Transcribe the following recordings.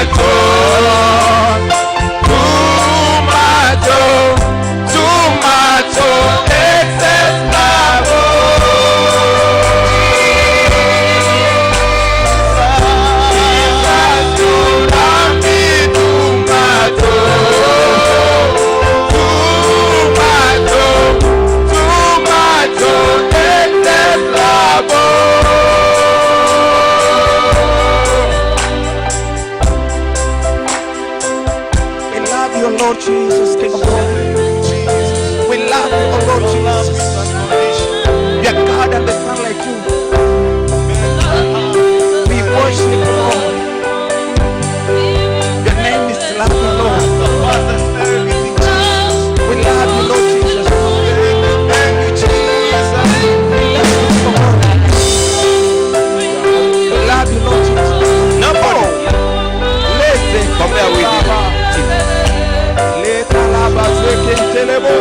much, oh, too much, oh, too much, oh, excess love, oh. Jesus, you love me too much, oh, too much, oh, too much, oh, excess love, oh. We love you, Lord Jesus, King of glory. We love you, O Lord Jesus. You are God and the Son like you. We worship you, Lord. Your name is love, Lord. We love you, Lord Jesus. Thank you, Jesus. We love you, Lord. We love you, Lord Jesus. Nobody. Listen, Compare with you, Jesus. Letalabazwekentelebo.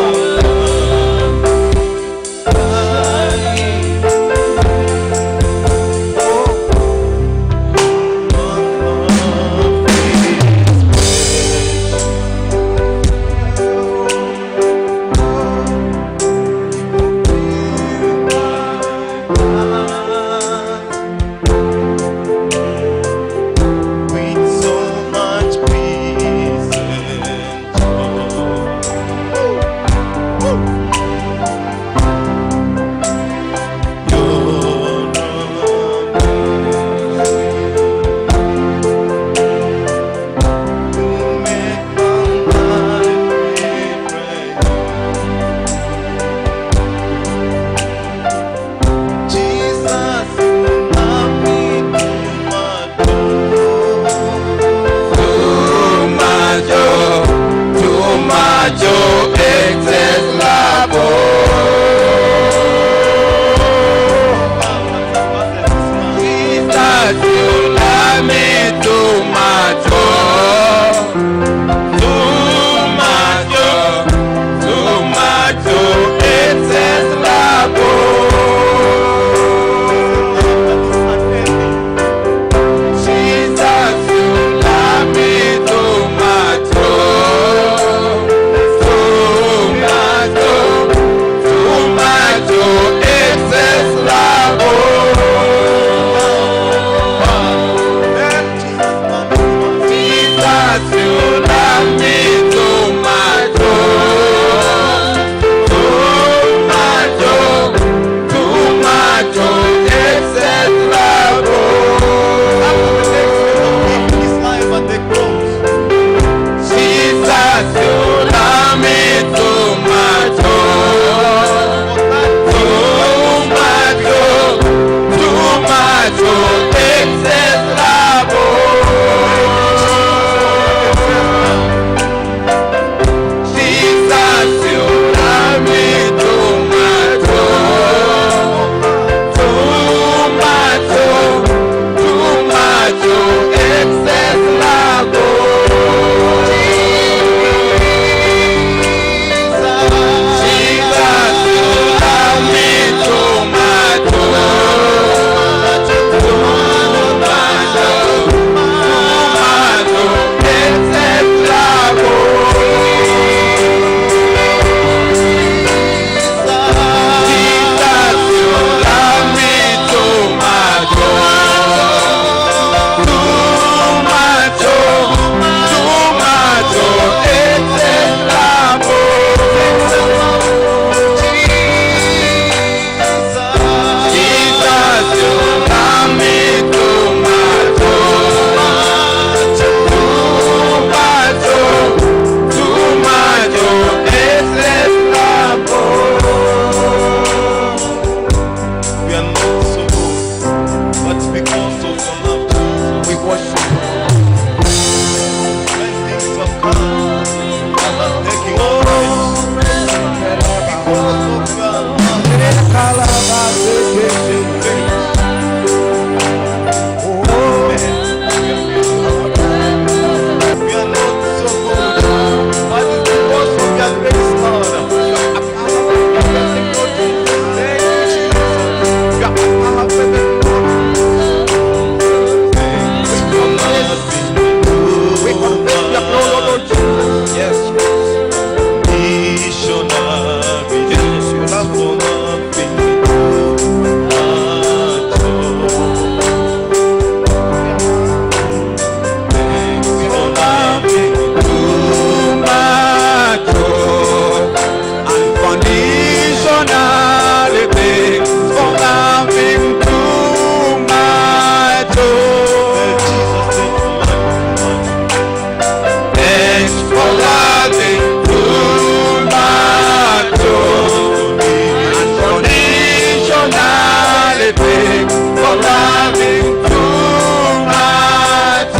For loving too much.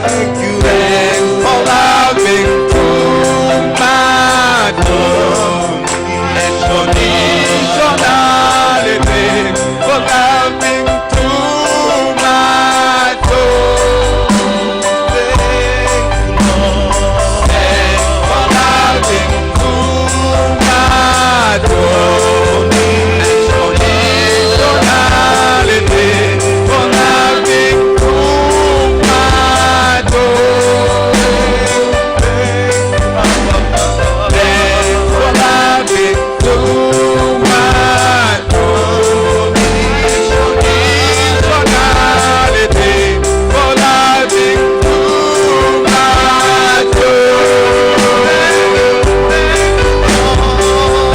Thank you. Thanks for loving too much. Unconditionally, thanks for loving too much. Thanks for loving too much. Unconditionally, thanks for loving too much. Thanks for loving too much. Unconditionally, thanks for loving too much.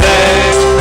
Thanks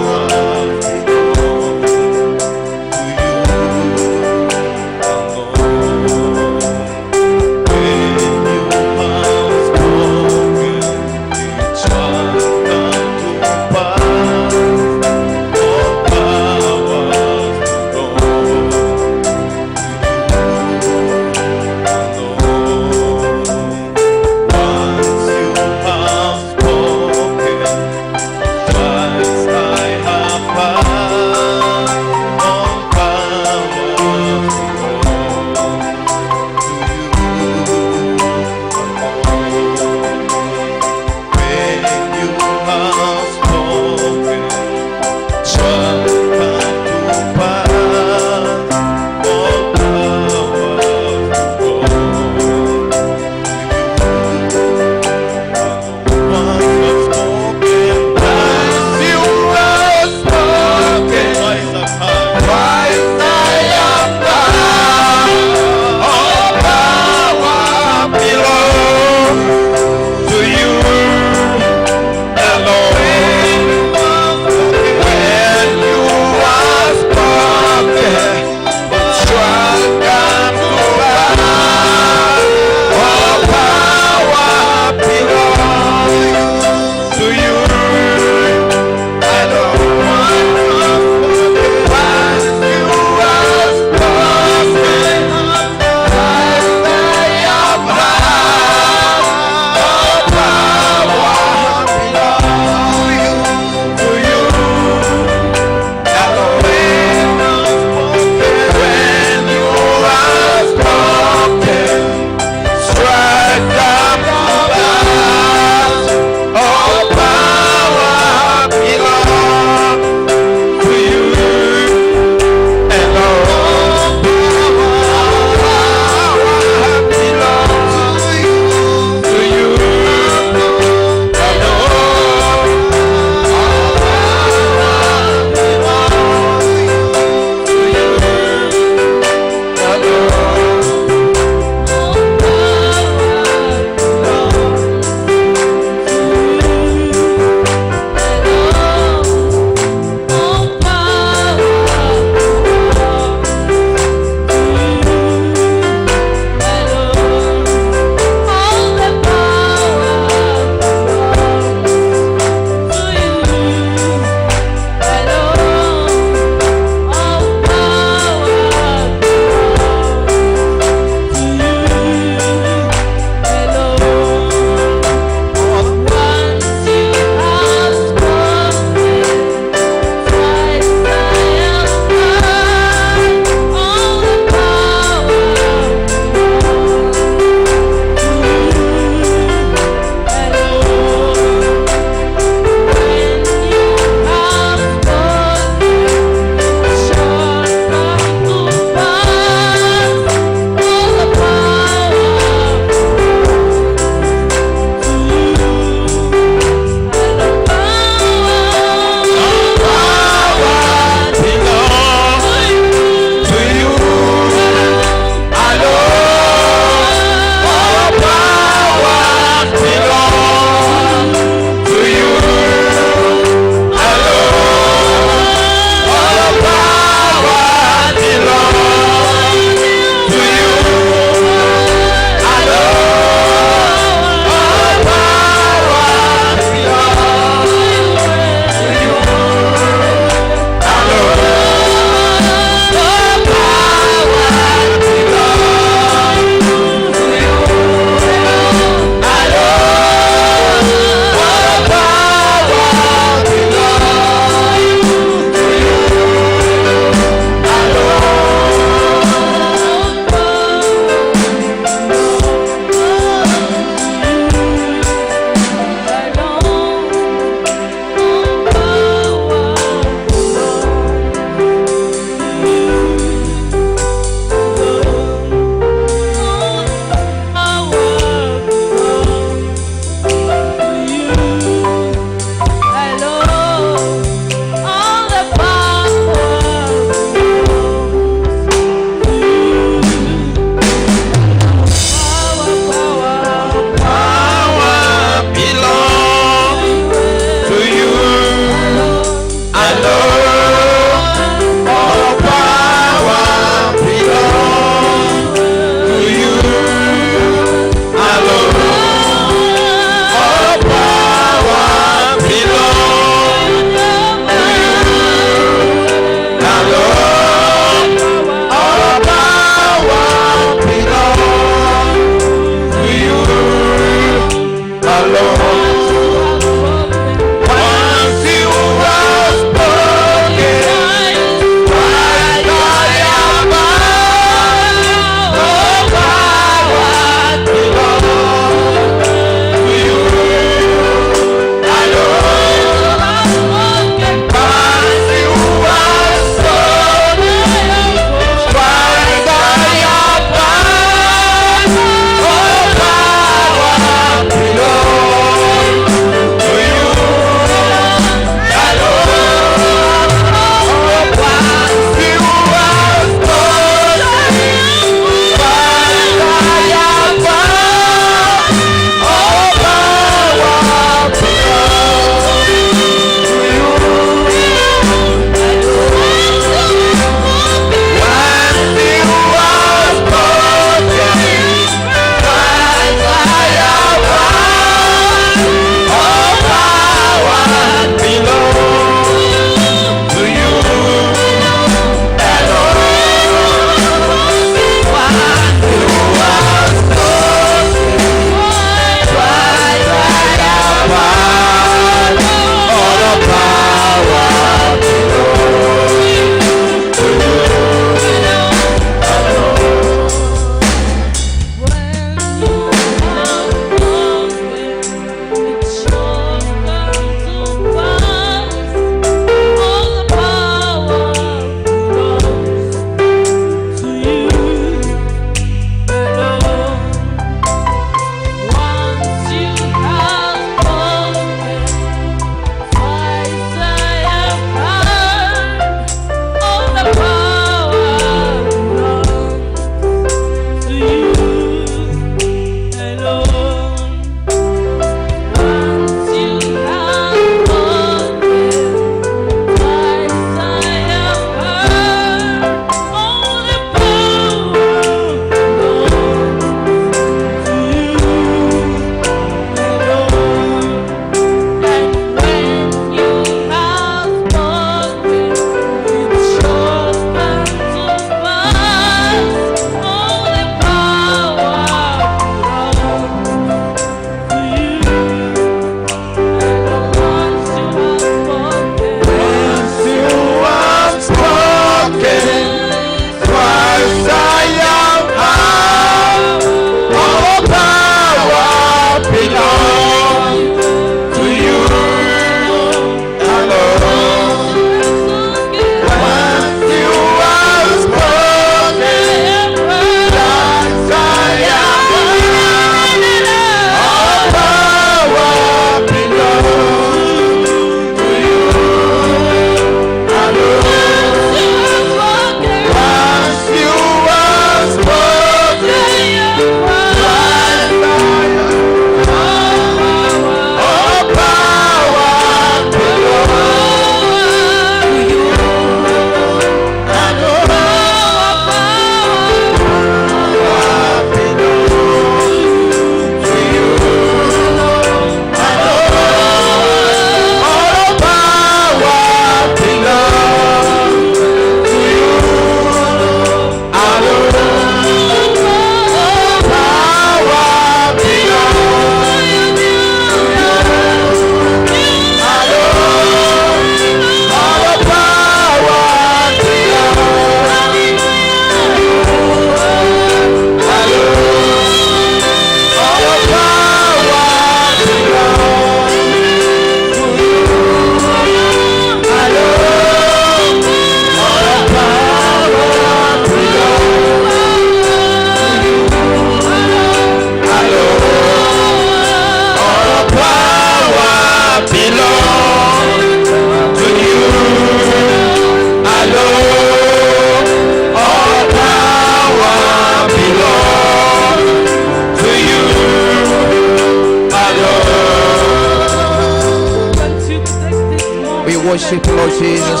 worship you, Lord Jesus.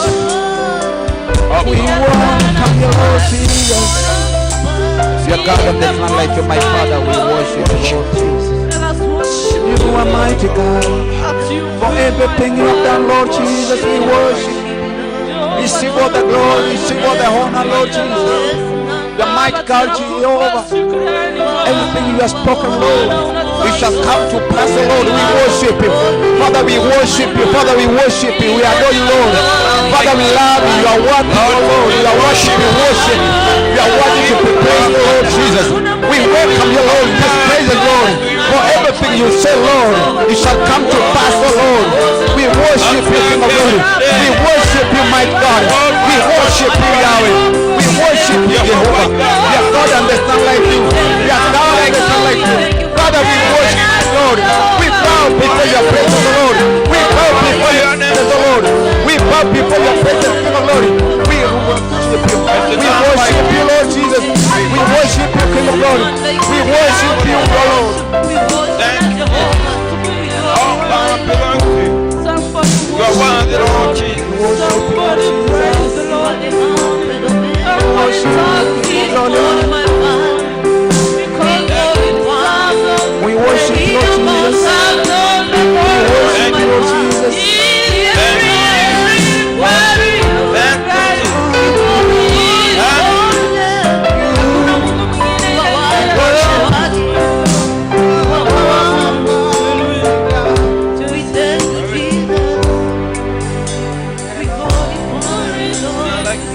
We welcome you, Lord Jesus. You are God and there's none like you, my Father. We worship you, Lord Jesus. You are mighty God. For everything you have done, Lord Jesus, we worship you. Receive all the glory, receive all the honor, Lord Jesus. The mighty God, Jehovah. Everything you have spoken, Lord, it shall come to pass, O Lord. We worship you. Father, we worship you. Father, we worship you. We adore you, Lord. Father, we love you. You are worthy, O Lord. You are worship. We worship. You are worthy to be praised, O Lord Jesus. We welcome you, Lord. This praise, Lord. For everything you say, Lord, it shall come to pass, O Lord. We worship you, King of Glory. We worship you, my God. We worship you, Yahweh. We worship you, Jehovah. We are God and there's none like you. We are God and there's none like you. Father, we worship you, Lord. We bow before your presence, Lord. We bow before your presence, Lord. We bow before your presence, King of Glory. We worship you. We worship you, Lord Jesus. We worship you, King of Glory. We worship you, Lord. Thank you. All power belongs to you. You are worthy, Lord Jesus. Somebody praise the Lord. Somebody talk to him. Because We worship you, Lord Jesus. We worship you, Lord Jesus. Thank you, Jesus. Like you.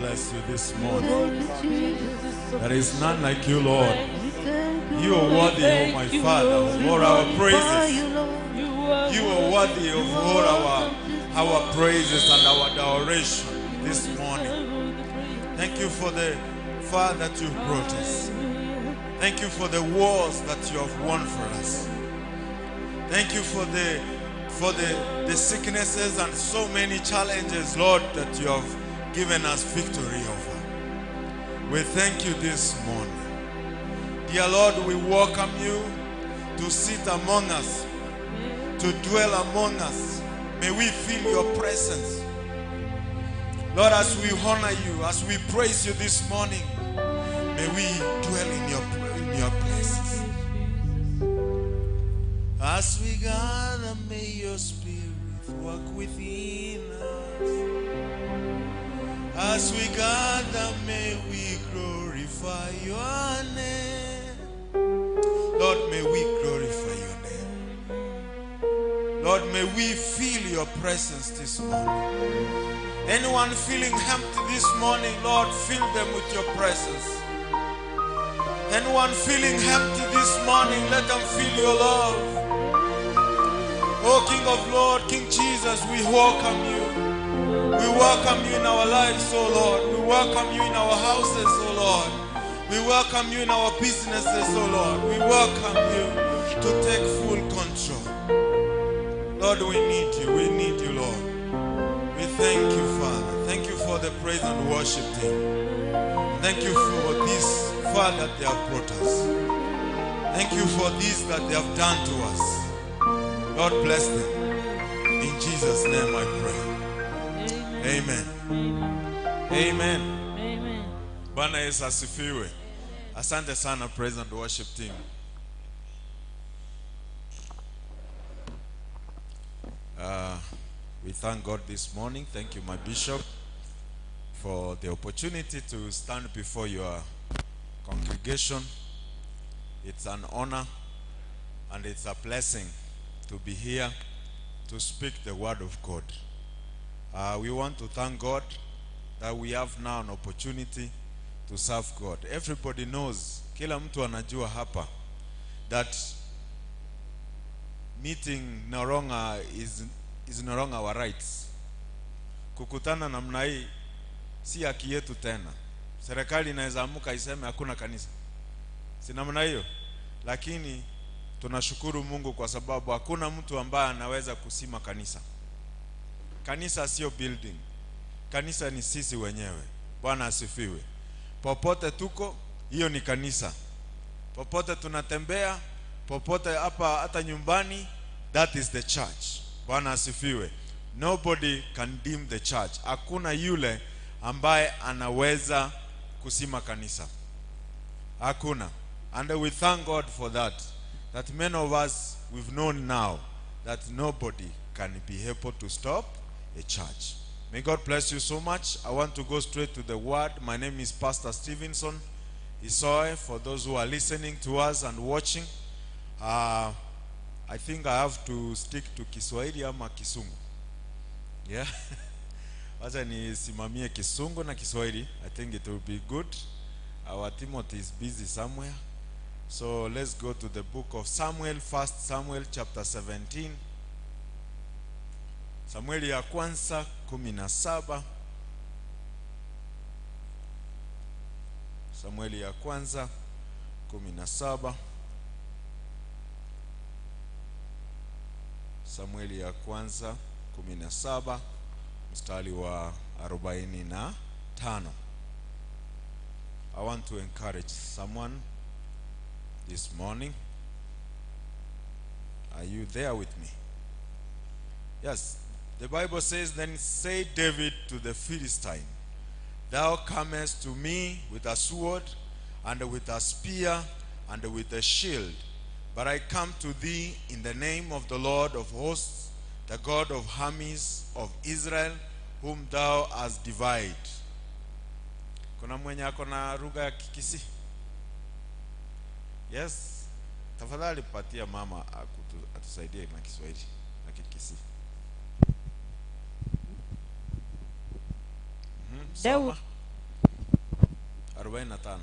bless you this morning. There is none like you, Lord. You are worthy, oh my Father, of all our praises. You are worthy of all our praises and our adoration this morning. Thank you for the far that you've brought us. Thank you for the wars that you have won for us. Thank you for the sicknesses and so many challenges, Lord, that you have given us victory over. We thank you this morning. Dear Lord, we welcome you to sit among us, to dwell among us. May we feel your presence. Lord, as we honor you, as we praise you this morning, may we dwell in your places. As we gather, may your spirit work within us. As we gather, may we glorify your name. Lord, may we glorify your name. Lord, may we feel your presence this morning. Anyone feeling empty this morning, Lord, fill them with your presence. Anyone feeling empty this morning, let them feel your love. Oh, King of Lord, King Jesus, we welcome you. We welcome you in our lives, oh Lord. We welcome you in our houses, oh Lord. We welcome you in our businesses, oh Lord. We welcome you to take full control. Lord, we need you. We need you, Lord. We thank you, Father. Thank you for the praise and worship team. Thank you for this far that they have brought us. Thank you for this that they have done to us. Lord, bless them. In Jesus' name I pray. Amen. Amen. Amen. Bwana Yesu asifiwe. Asante sana praise and worship team. We thank God this morning. Thank you, my bishop, for the opportunity to stand before your congregation. It's an honor and it's a blessing to be here to speak the word of God. We want to thank God that we have now an opportunity to serve God. Everybody knows, kila mtu anajua hapa, that meeting no longer is no longer our rights. Kukutana namna hii si haki yetu tena. Serikali inaweza amuka iseme hakuna kanisa. Si namna hiyo? Lakini tunashukuru Mungu kwa sababu hakuna mtu ambaye anaweza kusima kanisa. Kanisa sio building. Kanisa ni sisi wenyewe. Bwana asifiwe. Popote tuko, hiyo ni kanisa. Popote tunatembea, popote hapa hata nyumbani, that is the church. Bwana asifiwe. Nobody can dim the church. Hakuna yule ambaye anaweza kusima kanisa. Hakuna. And we thank God for that. That many of us, we've known now that nobody can be able to stop a church. May God bless you so much. I want to go straight to the word. My name is Pastor Stevenson Isoe. For those who are listening to us and watching, I think I have to stick to Kiswahili ama Kisungu. Yeah. Wacha nisimamie Kisungu na Kiswahili. I think it will be good. Our Timothy is busy somewhere. So let's go to the book of Samuel, 1 Samuel chapter 17. Samueli ya kwanza 17. Samueli ya kwanza 17. Samueli ya kwanza 17 mstari wa 45. I want to encourage someone this morning. Are you there with me? Yes. The Bible says, then said David to the Philistine, thou comest to me with a sword and with a spear and with a shield, but I come to thee in the name of the Lord of hosts, the God of armies of Israel, whom thou hast defied. Kuna mwenye ako na lugha ya Kikisii? Yes. Tafadhali patia mama atusaidie na Kiswahili na Kikisii. 45.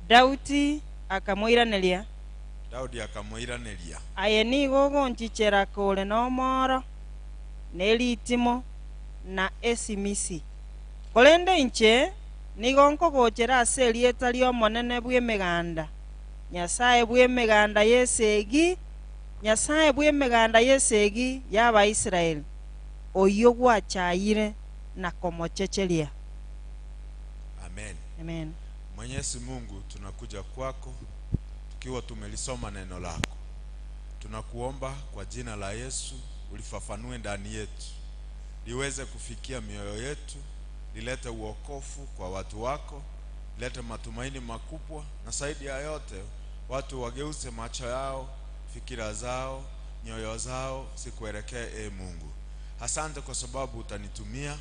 Daudi akamoiraneria. Daudi akamoiraneria. Aye nigo ogonchichera kore nomoro, na eritimo, na esimisi. Korende inche nigo nkogochera ase erieta ri'Omonene bw'emeganda, Nyasae bw'emeganda y'esegi, Nyasae bw'emeganda y'esegi y'Abaisraeli, oyio gwachayire na komochecheria. Amen. Amen. Mwenyezi Mungu, tunakuja kwako tukiwa tumelisoma neno lako. Tunakuomba kwa jina la Yesu ulifafanue ndani yetu, liweze kufikia mioyo yetu, lilete uokofu kwa watu wako, lilete matumaini makubwa, na zaidi ya yote watu wageuze macho yao, fikira zao, nyoyo zao zikuelekee, e Mungu. Asante kwa sababu utanitumia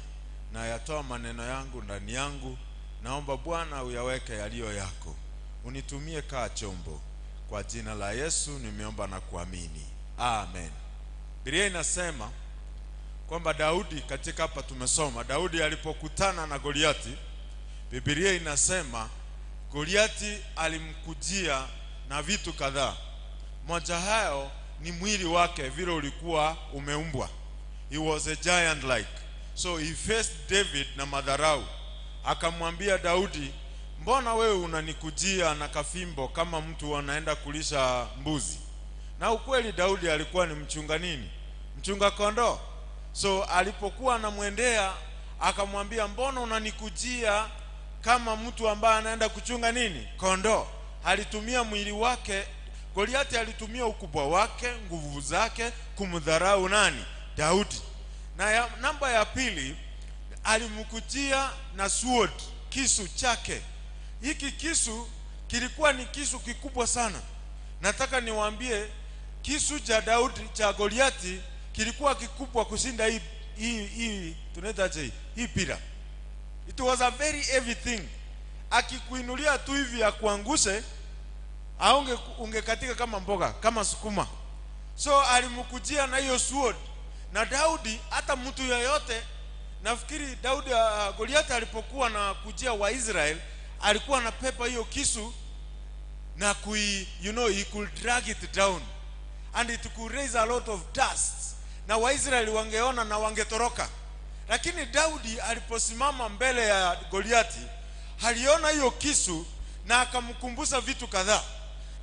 na yatoa maneno yangu ndani yangu. Naomba Bwana uyaweke yaliyo yako, unitumie kaa chombo. Kwa jina la Yesu nimeomba na kuamini, amen. Biblia inasema kwamba Daudi, katika hapa tumesoma, Daudi alipokutana na Goliati, Biblia inasema Goliati alimkujia na vitu kadhaa. Moja hayo ni mwili wake vile ulikuwa umeumbwa. He was a giant like. So he faced David na madharau. Akamwambia Daudi, mbona wewe unanikujia na kafimbo kama mtu anaenda kulisha mbuzi? Na ukweli Daudi alikuwa ni mchunga nini? Mchunga kondoo. So alipokuwa anamwendea akamwambia, mbona unanikujia kama mtu ambaye anaenda kuchunga nini? Kondoo. Alitumia mwili wake, Goliati alitumia ukubwa wake, nguvu zake kumdharau nani? Daudi. Na namba ya pili, alimkujia na sword, kisu chake. Hiki kisu kilikuwa ni kisu kikubwa sana. Nataka niwaambie kisu cha Daudi, cha Goliati kilikuwa kikubwa kushinda hii tunaita je, hii pira. It was a very heavy thing. Akikuinulia tu hivi akuangushe, ungekatika kama mboga, kama sukuma. So alimkujia na hiyo sword. Na Daudi, hata mtu yeyote, nafikiri Daudi, Goliath alipokuwa na kujia wa Israel, alikuwa anapepa hiyo kisu na kui, he could drag it down and it could raise a lot of dust, na Waisraeli wangeona na wangetoroka. Lakini Daudi aliposimama mbele ya Goliati, aliona hiyo kisu na akamkumbusha vitu kadhaa.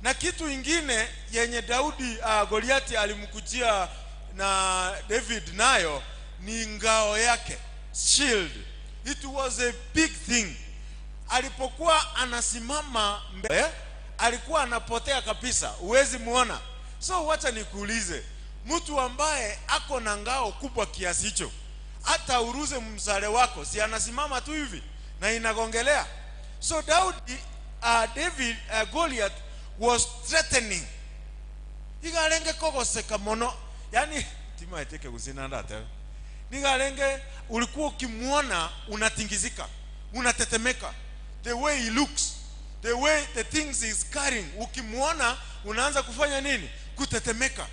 Na kitu ingine yenye Daudi, Goliati alimkujia na David nayo ni ngao yake, shield. It was a big thing. Alipokuwa anasimama mbele, alikuwa anapotea kabisa, huwezi muona. So wacha nikuulize, mtu ambaye ako na ngao kubwa kiasi hicho, hata uruze msale wako, si anasimama tu hivi na inagongelea? So Daudi, David, Goliath was threatening. Igalenge kogoseka mono, yani tima eteke kusina ndate. Nigalenge ulikuwa ukimuona unatingizika, unatetemeka. The way he looks, the way the things he's carrying, ukimuona unaanza kufanya nini? Kutetemeka.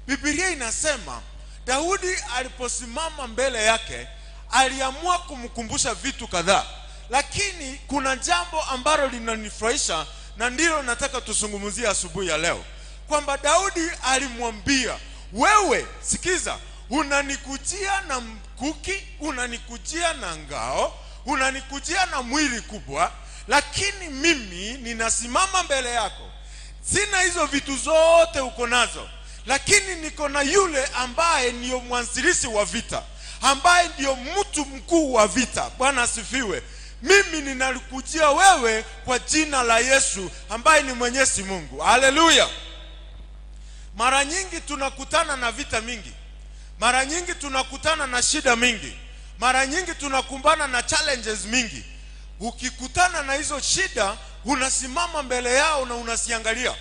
Biblia inasema Daudi aliposimama mbele yake aliamua kumkumbusha vitu kadhaa. Lakini kuna jambo ambalo linanifurahisha na ndilo nataka tuzungumzie asubuhi ya leo, kwamba Daudi alimwambia, wewe sikiza, unanikujia na mkuki, unanikujia na ngao, unanikujia na mwili kubwa, lakini mimi ninasimama mbele yako. Sina hizo vitu zote uko nazo, lakini niko na yule ambaye ndiyo mwanzilishi wa vita, ambaye ndiyo mtu mkuu wa vita. Bwana asifiwe. Mimi ninakujia wewe kwa jina la Yesu ambaye ni Mwenyezi Mungu. Haleluya. Mara nyingi tunakutana na vita mingi. Mara nyingi tunakutana na shida mingi. Mara nyingi tunakumbana na challenges mingi. Ukikutana na hizo shida, unasimama mbele yao na unasiangalia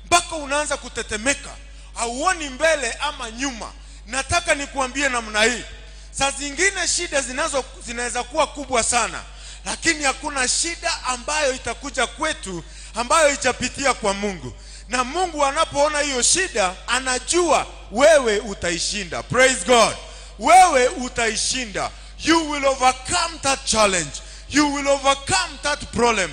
mpaka unaanza kutetemeka, hauoni mbele ama nyuma. Nataka nikuambie namna hii, saa zingine shida zinaweza kuwa kubwa sana, lakini hakuna shida ambayo itakuja kwetu ambayo itapitia kwa Mungu. Na Mungu anapoona hiyo shida, anajua wewe utaishinda. Praise God. Wewe utaishinda. You will overcome that challenge. You will overcome that problem.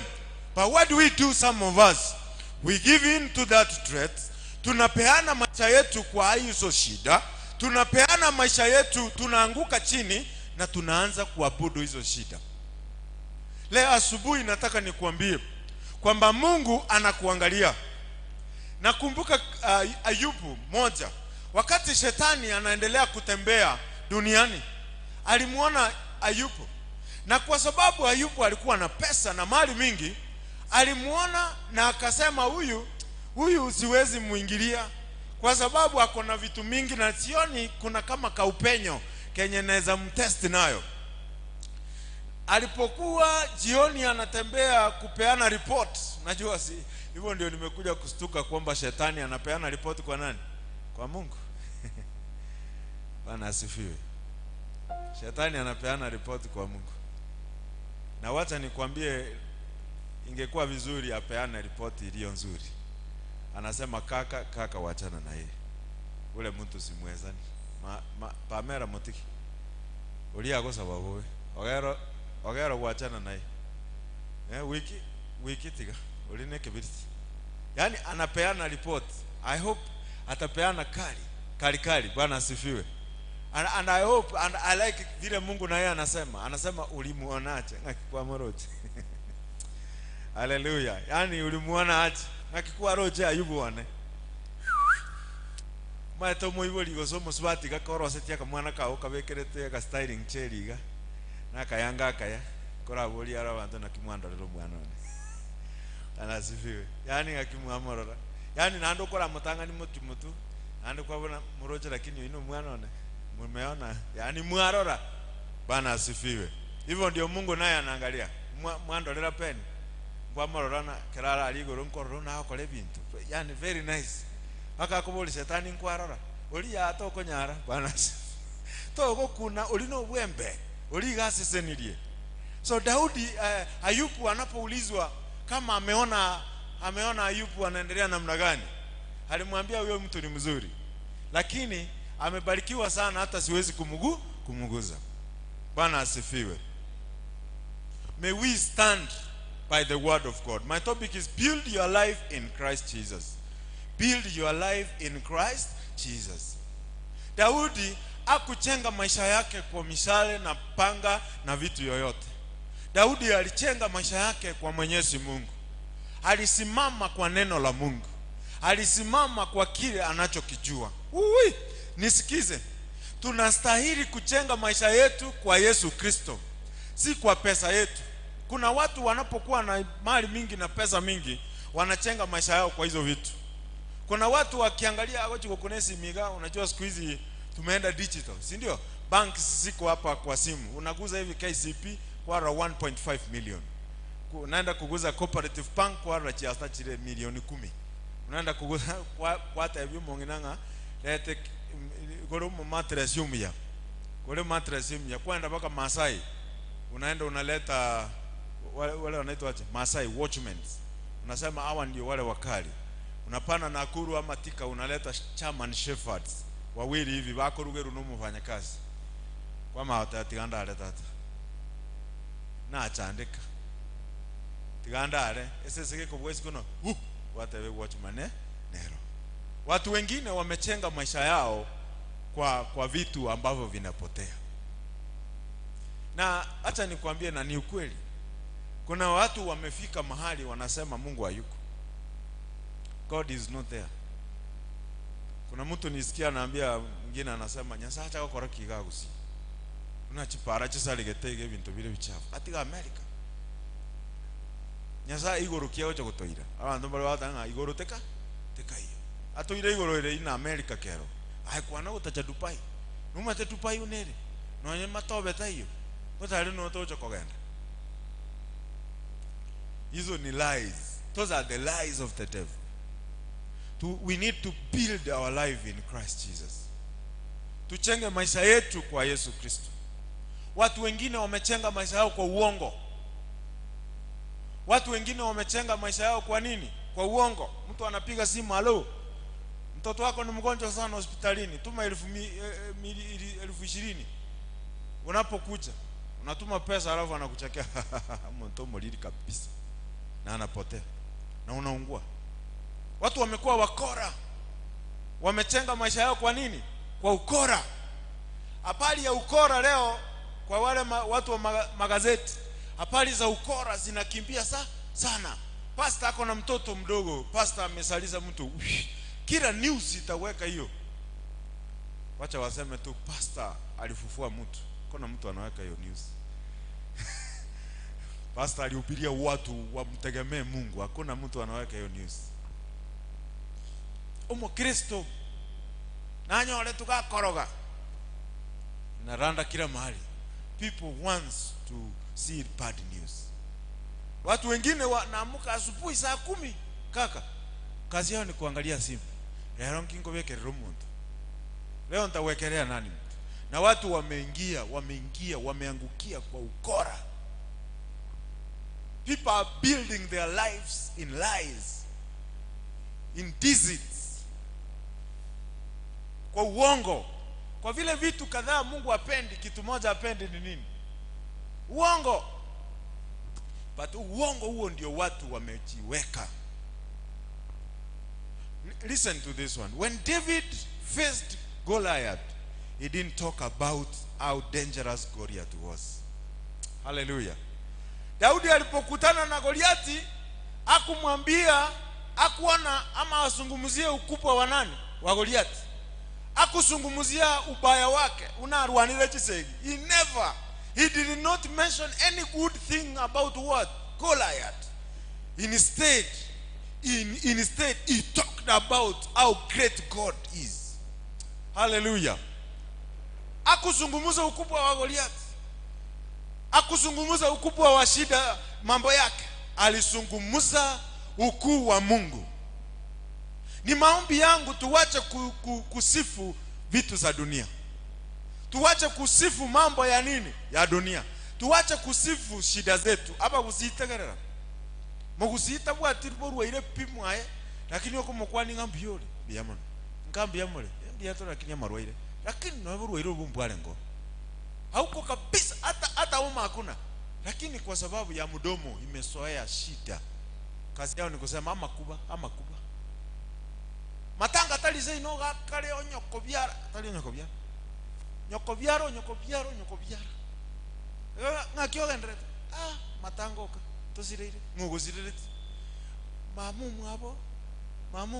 But what do we do, some of us? We give in to that threat. Tunapeana maisha yetu kwa hizo shida. Tunapeana maisha yetu, tunaanguka chini na tunaanza kuabudu hizo shida. Leo asubuhi nataka nikuambie kwamba Mungu anakuangalia. Nakumbuka Ayubu moja, wakati shetani anaendelea kutembea duniani, alimuona Ayubu, na kwa sababu Ayubu alikuwa na pesa na mali mingi, alimuona na akasema, huyu siwezi muingilia kwa sababu ako na vitu mingi na sioni kuna kama kaupenyo kenye naweza mtest nayo. Alipokuwa jioni anatembea kupeana report, najua si hivyo ndio nimekuja kustuka kwamba shetani anapeana report kwa nani? Kwa Mungu. Bwana asifiwe. Shetani anapeana report kwa Mungu. Na wacha nikwambie, ingekuwa vizuri apeane report iliyo nzuri. Anasema kaka, kaka wachana na yeye. Ule mtu simwezani. Pamela mutiki. Ulia kwa sababu wewe. Ogero wachana naye. Wiki tiga. Uline kibiriti. Yaani anapeana report. I hope atapeana kali. Kali kali. Bwana asifiwe. And I hope and I like vile Mungu na yeye anasema. Anasema ulimuonaje? Ngakikuwa moroje. Hallelujah. Yaani ulimuona aje? Ngakikuwa roje Ayubu wane. Mato moibori gosomo swati gakorosetia kamwana kao kabekerete ka styling cheriga. Nakayanga akaya korabori ara bantu nakimwandorera omwana one. Anasifiwe. Yaani akimwamorora. Yaani nando kora mutangani mutu nando kwabona muroje lakini ino mwana one. Mumeona? Yaani mwarora. Bwana asifiwe. Hivyo ndio Mungu naye anaangalia. Mwandorera peni. Kwamorora na kerara aligoro nkororo na akore bintu. Yaani very nice. Akakoboli shetani nkwarora. Oli ya tokonyara. Bwana asifiwe. Togokuna olino bwembe. Oligasesenirie. So Daudi Ayubu anapoulizwa kama ameona Ayubu anaendelea namna gani, alimwambia huyo mtu ni mzuri, lakini amebarikiwa sana hata siwezi kumuguza. Bwana asifiwe. May we stand by the word of God. My topic is build your life in Christ Jesus. Build your life in Christ Jesus. Daudi hakuchenga maisha yake kwa mishale na panga na vitu yoyote. Daudi alichenga maisha yake kwa Mwenyezi Mungu. Alisimama kwa neno la Mungu. Alisimama kwa kile anachokijua. Ui, nisikize. Tunastahili kuchenga maisha yetu kwa Yesu Kristo, si kwa pesa yetu. Kuna watu wanapokuwa na mali mingi na pesa mingi, wanachenga maisha yao kwa hizo vitu. Kuna watu wakiangalia kunesi miga, unajua siku hizi tumeenda digital, si ndio? Banks ziko hapa kwa simu. Unaguza hivi KCP kwa 1.5 million. Unaenda kuguza Cooperative Bank kwa chiasta chile milioni 10. Unaenda kuguza kwa hata hivi monginanga lete goro mattress yumia. Goro mattress yumia kwenda mpaka Masai. Unaenda unaleta wale wanaitwa aje? Masai watchmen. Unasema hawa ndio wale wakali. Unapana Nakuru ama Thika unaleta chairman shepherds wawili hivi bako rugeru no mufanya kazi. Kwa maota tiganda ale tata. Na chandika. Tiganda ale eseseke kubwezi kuno. Watawe watchman nero. Watu wengine wamechenga maisha yao kwa vitu ambavyo vinapotea. Na acha nikwambie, na ni ukweli. Kuna watu wamefika mahali wanasema Mungu hayuko. God is not there. Kuna mtu nisikia anaambia mwingine anasema Nyasaye acha gukora kigagusi. Unachipara chisaligete ibintu bile bichafu. Atiga America. Nyasaye iguru kiao cha gutoira. Abantu bari batanga iguru teka teka iyo. Atoire iguru ire ina America kero. Ai kwana gutacha Dubai. Numate Dubai unere. Nonye matobeta iyo. Gutari no tocho kogenda. Hizo ni lies. Those are the lies of the devil. We need to build our life in Christ Jesus. Tuchenge maisha yetu kwa Yesu Kristo. Watu wengine wamechenga maisha yao kwa uongo. Watu wengine wamechenga maisha yao kwa nini? Kwa uongo. Mtu anapiga simu, halo, mtoto wako ni mgonjwa sana hospitalini, tuma 20,000 unapokuja. Unatuma pesa alafu anakuchekea mtu molili kabisa, na anapotea na unaungua. Watu wamekuwa wakora, wamechenga maisha yao kwa nini? Kwa ukora. Habari ya ukora leo kwa wale watu wa magazeti, habari za ukora zinakimbia sana. Pastor ako na mtoto mdogo, pastor amesaliza mtu, kila news itaweka hiyo. Wacha waseme tu pastor alifufua mtu. Kuna mtu anaweka hiyo news. Pastor alihubiria watu wamtegemee Mungu. Hakuna mtu anaweka hiyo news. Umukristo nanyole tukakoroga naranda kila mahali. People wants to see bad news. Watu wengine wanaamuka asubuhi saa 10, kaka, kazi yao ni kuangalia simu. Leo nkingobekerera umuntu, leo nitawekelea nani mtu. Na watu wameingia, wameangukia kwa ukora. People are building their lives in lies, in deceits, kwa uongo. Kwa vile vitu kadhaa Mungu hapendi, kitu moja hapendi ni nini? Uongo. But uongo huo ndio watu wamejiweka. Listen to this one. When David faced Goliath, he didn't talk about how dangerous Goliath was. Hallelujah. Daudi alipokutana na Goliathi, hakumwambia, hakuona ama asungumzie ukubwa wa nani? Wa Goliathi. Hakusungumzia ubaya wake. Unarwanire chisegi. He did not mention any good thing about what? Goliath. Instead, he talked about how great God is. Hallelujah. Hakusungumza ukubwa wa Goliath. Hakusungumza ukubwa wa shida mambo yake. Alisungumza ukuu wa Mungu. Ni maombi yangu tuwache kusifu vitu za dunia. Tuwache kusifu mambo ya nini? Ya dunia. Tuwache kusifu shida zetu. Hapa kusitegerera. Mugusiita bwati borwaire pimwaye, lakini okomokwani ngambiore biamono. Ngambiamore. Ndiato lakini amarwaire. Lakini no borwaire obumbware ngo. Hauko kabisa, hata uma hakuna. Lakini kwa sababu ya mdomo imesoea shida. Kazi yao ni kusema ama kuba, ama kuba. Matanga tali sei no gakare onyoko biara, tali onyoko biara. Nyoko biaro, nyoko biaro, nyoko biara. Ngakio gendrete. Ah, matango ka. Tosirire, ngogosirire. Mamu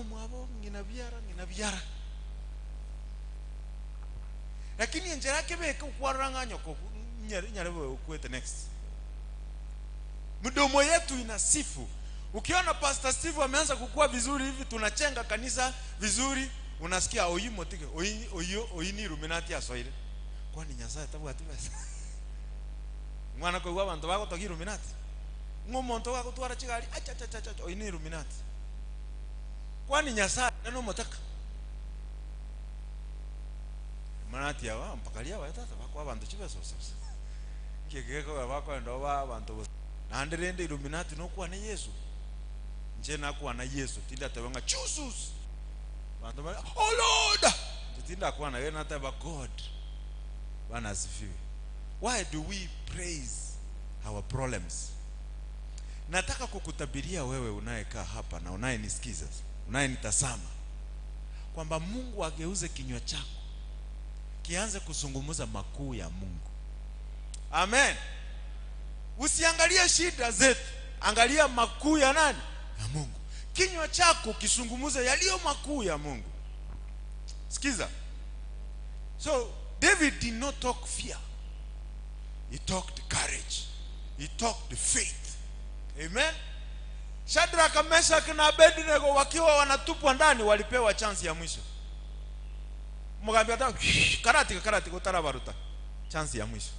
mwabo, ngina biara, ngina biara. Lakini enjera kebeka ukwaranga nyoko nyare ukwete next. Mdomo yetu inasifu. Ukiona Pastor Steve ameanza kukua vizuri hivi, tunachenga kanisa vizuri, unasikia oyi motike, oyi oyi oyi ni Illuminati asoire. Kwani Nyasaye tabwati besa. Mwana ko abantu bako togi Illuminati. Ngomonto wako twara chigari acha acha acha oyi ni Illuminati. Kwani Nyasaye nano motaka. Illuminati awa mpakalia wa tata bako abantu chibeso sasa. Ngekeko bako ndo ba abantu. Nandirende Illuminati nokuwa ne Yesu. Nje nakuwa na Yesu tinda tawanga Jesus. Bantu oh Lord. Tinda kuwa na yeye nataba God. Bwana asifiwe. Why do we praise our problems? Nataka kukutabiria wewe unayekaa hapa na unayenisikiza, unayenitazama, kwamba Mungu ageuze kinywa chako kianze kuzungumza makuu ya Mungu. Amen. Usiangalie shida zetu, angalia makuu ya nani? Ya Mungu. Kinywa chako kisungumuze yaliyo makuu ya Mungu. Sikiza. So David did not talk fear. He talked courage. He talked faith. Amen. Shadrach, Meshach na Abednego wakiwa wanatupwa ndani walipewa chance ya mwisho. Mugambia ta karati karati kutarabaruta. Chance ya mwisho.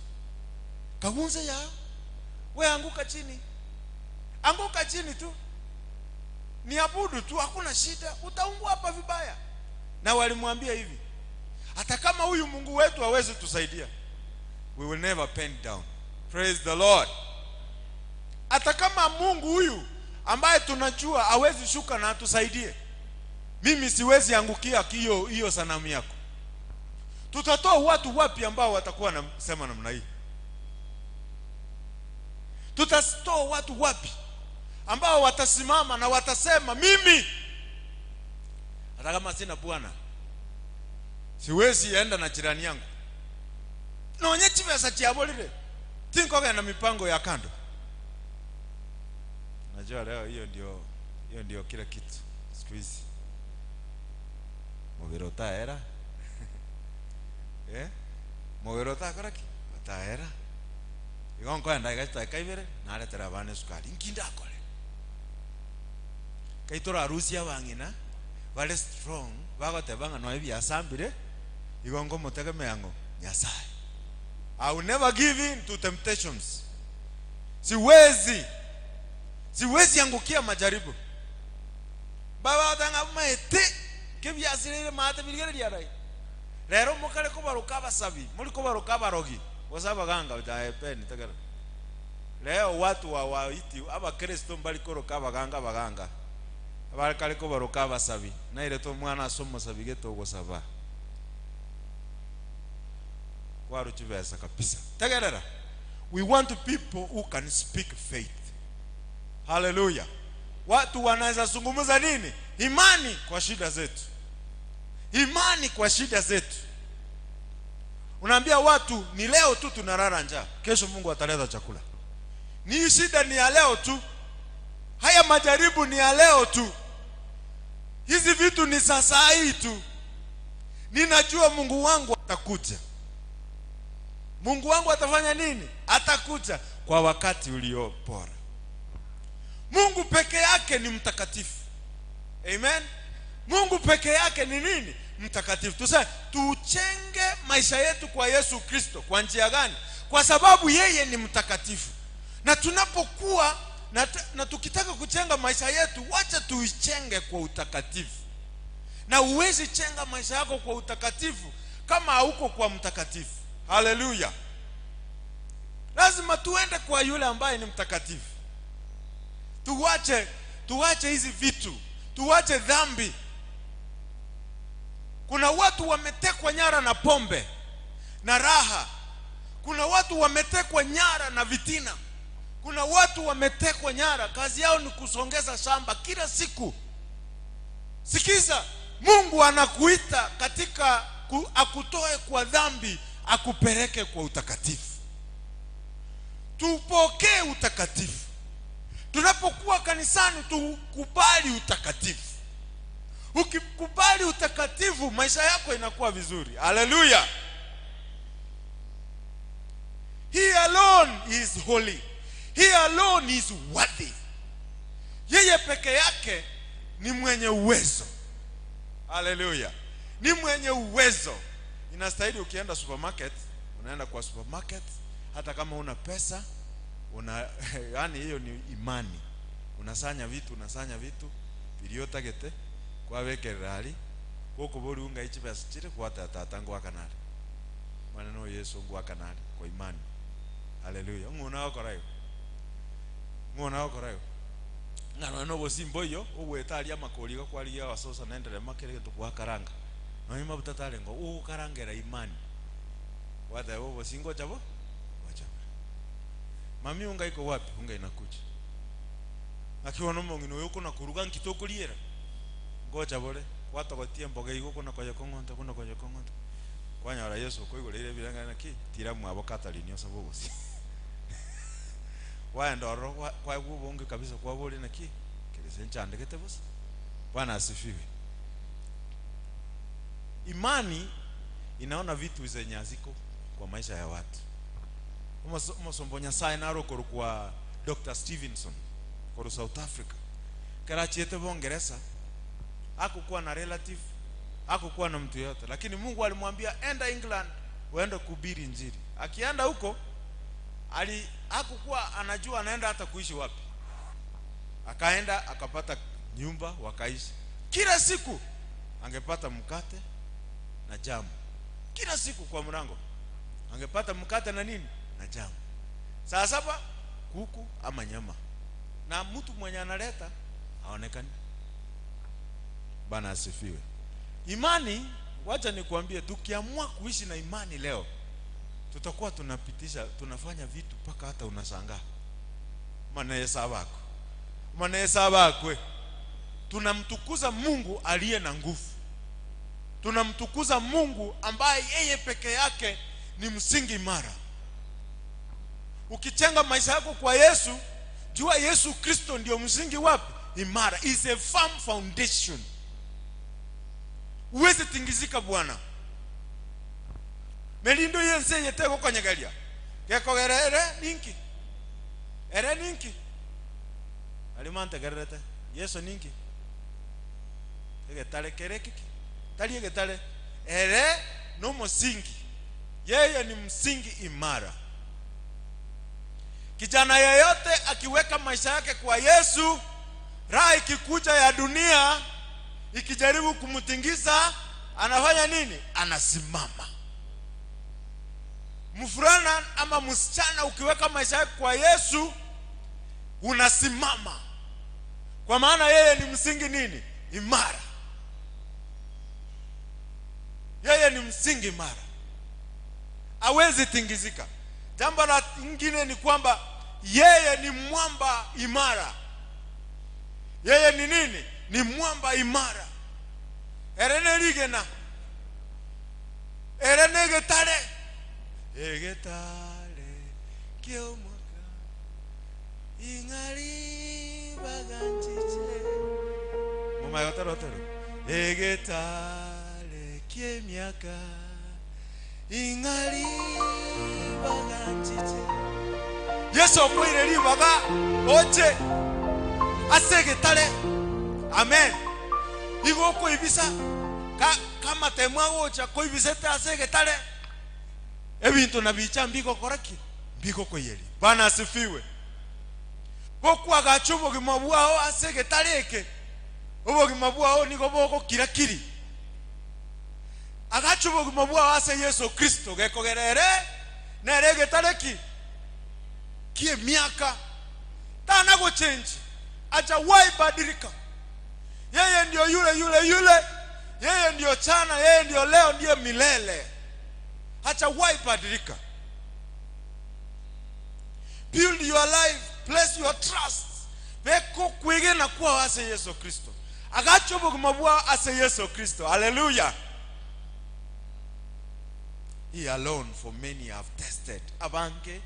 Kagunze ya we anguka chini. Anguka chini tu. Niabudu tu, hakuna shida, utaungua hapa vibaya. Na walimwambia hivi, hata kama huyu Mungu wetu hawezi tusaidia, we will never bend down. Praise the Lord. Hata kama Mungu huyu ambaye tunajua hawezi shuka na atusaidie, mimi siwezi angukia hiyo sanamu yako. Tutatoa watu wapi ambao watakuwa nasema namna hii? Tutatoa watu wapi ambao watasimama na watasema, mimi hata kama sina bwana siwezi enda na jirani yangu, nonye chibesa chiabolile tinkogenda mipango ya kando. Najua leo hiyo ndio kila kitu siku hizi. Mubiro utaera mubiro utakora ki utaera igo nkoenda igachitaka ibere naretera abana esukari nkindakore kaitora harusi abang'ina bare strong bagoteba ng'a noe biasambire igo ngomotegemea ng'o Nyasaye. I will never give in to temptations. Siwezi angukia majaribu. Baba tanga maete kebiasirire mate birigere rai. Rero mukare kubaruka abasabi, muri kubaruka abarogi. Wasabaganga utaepeni tegera. Leo watu wa waiti abakristo mbali koroka abaganga baganga. Abarakare kubaruka abasabi. Naire to mwana asomo sabi geto gosaba. Kwaruchibesa kabisa. Tegerera. We want people who can speak faith. Hallelujah. Watu wanaweza zungumza nini? Imani kwa shida zetu. Imani kwa shida zetu. Unaambia watu ni leo tu tunalala njaa, kesho Mungu ataleta chakula. Ni shida ni ya leo tu. Haya majaribu ni ya leo tu. Hizi vitu ni sasa hii tu. Ninajua Mungu wangu atakuja. Mungu wangu atafanya nini? Atakuja kwa wakati uliopora. Mungu peke yake ni mtakatifu. Amen. Mungu peke yake ni nini? Mtakatifu. Tuseme tuchenge maisha yetu kwa Yesu Kristo. Kwa njia gani? Kwa sababu yeye ni mtakatifu. Na tunapokuwa na tukitaka kuchenga maisha yetu, wacha tuichenge kwa utakatifu. Na uwezi chenga maisha yako kwa utakatifu kama hauko kwa mtakatifu. Hallelujah. Lazima tuende kwa yule ambaye ni mtakatifu. Tuache hizi vitu, tuache dhambi. Kuna watu wametekwa nyara na pombe na raha. Kuna watu wametekwa nyara na vitina. Kuna watu wametekwa nyara, kazi yao ni kusongeza shamba kila siku. Sikiza, Mungu anakuita katika akutoe kwa dhambi, akupeleke kwa utakatifu. Tupokee utakatifu. Tunapokuwa kanisani tukubali utakatifu. Ukikubali utakatifu, maisha yako inakuwa vizuri. Hallelujah. He alone is holy. He alone is worthy. Yeye peke yake ni mwenye uwezo. Hallelujah. Ni mwenye uwezo. Inastahili ukienda supermarket, unaenda kwa supermarket hata kama una pesa, una yani hiyo ni imani. Unasanya vitu biliotagete kwa wekerali kokobori unga ichi pesa chire kwa tata ngwa kanali. Maneno Yesu ngwa kanali kwa imani. Hallelujah. Ngona okorayo. Ngona okorayo. Ngano no bosimbo yo ogweta ali amakori gakwari ya wasosa nendere makere tukwakaranga. No butatare ngo ukarangera imani. Wata bo singo chabo? Wacha. Mami unga iko wapi? Unga inakuja. Akiwa no mongino yuko na kuruga nkitokoliera. Ngoja bole kwatogotie mboga iko kuna koyo kongonto kuna koyo kongonto. Kwanyora Yesu koigorere biranga naki tira mwabo Katalini osabogosi. Waenda ro kwa ubonge kabisa kwa bole naki kerese nchandekete busa. Bwana asifiwe. Imani inaona vitu zenye haziko kwa maisha ya watu. Omosombo Nyasaye narokoro kwa Dr. Stevenson kwa South Africa. Karachiete Bongereza, hakukuwa na relative, hakukuwa na mtu yote, lakini Mungu alimwambia enda England uende kuhubiri Injili. Akienda huko hakukuwa anajua anaenda hata kuishi wapi. Akaenda akapata nyumba wakaishi. Kila siku angepata mkate na jamu. Kila siku kwa mlango angepata mkate na nini? Na jamu. Saa 7 kuku ama nyama. Na mtu mwenye analeta haonekani. Bwana asifiwe. Imani, wacha nikuambie, tukiamua kuishi na imani leo, tutakuwa tunapitisha, tunafanya vitu mpaka hata unashangaa. Manayesabako. Manayesabakwe. Tunamtukuza Mungu aliye na nguvu. Tunamtukuza Mungu ambaye yeye peke yake ni msingi imara. Ukichenga maisha yako kwa Yesu, jua Yesu Kristo ndio msingi wapi? Imara. Is a firm foundation. Uweze tingizika bwana. Melindo yense yetego konyegalia. Gekogera ere ninki? Ere ninki? Alimante gerete. Yesu ninki? Egetare kerekiki. Tali egetare. Ere no msingi. Yeye ni msingi imara. Kijana yeyote akiweka maisha yake kwa Yesu, raha ikikuja ya dunia ikijaribu kumtingiza, anafanya nini? Anasimama. Mfulana ama msichana ukiweka maisha yako kwa Yesu, unasimama. Kwa maana yeye ni msingi nini? Imara. Yeye ni msingi imara. Hawezi tingizika. Jambo la lingine ni kwamba yeye ni mwamba imara. Yeye ni nini? Ni mwamba imara. Erene ligena. Erene getare. Egetare kiomoka. Ingari baganchiche. Mama yotaro taro. Egetare kiemiaka. Ingari baganchiche. Yesu okwire ribaga oche asegetare. Amen. Igo koibisa kama temwa gocha koibisete asegetare. Ebintu na bicha mbiko koraki mbiko koyeri. Bwana asifiwe. Gokwa gachubo gimabwao asegetare eke. Obo gimabwao nigo boko kirakiri. Agachubo gimabwao ase Yesu Kristo gekogerere neregetareki kie miaka tana go change. Hajawahi badilika. Yeye ndio yule yule yule. Yeye ndio chana, yeye ndio leo, ndiye milele. Hajawahi badilika. Build your life, place your trust. Beko kwigena kwa ase Yesu Kristo. Agachobo kumabwa ase Yesu Kristo. Hallelujah. He alone for many have tested. Abange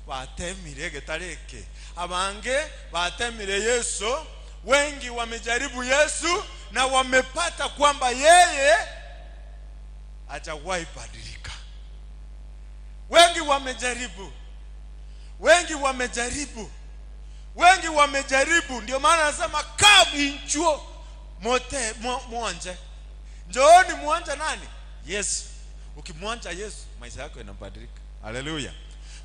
batemire getareke. Abange batemire Yesu. Wengi wamejaribu Yesu na wamepata kwamba yeye hajawahi badilika. Wengi wamejaribu. Wengi wamejaribu. Wengi wamejaribu. Ndio maana anasema come inchuo mote muanje. Njooni muanje nani? Yesu. Ukimwanja Yesu maisha yako yanabadilika. Haleluya.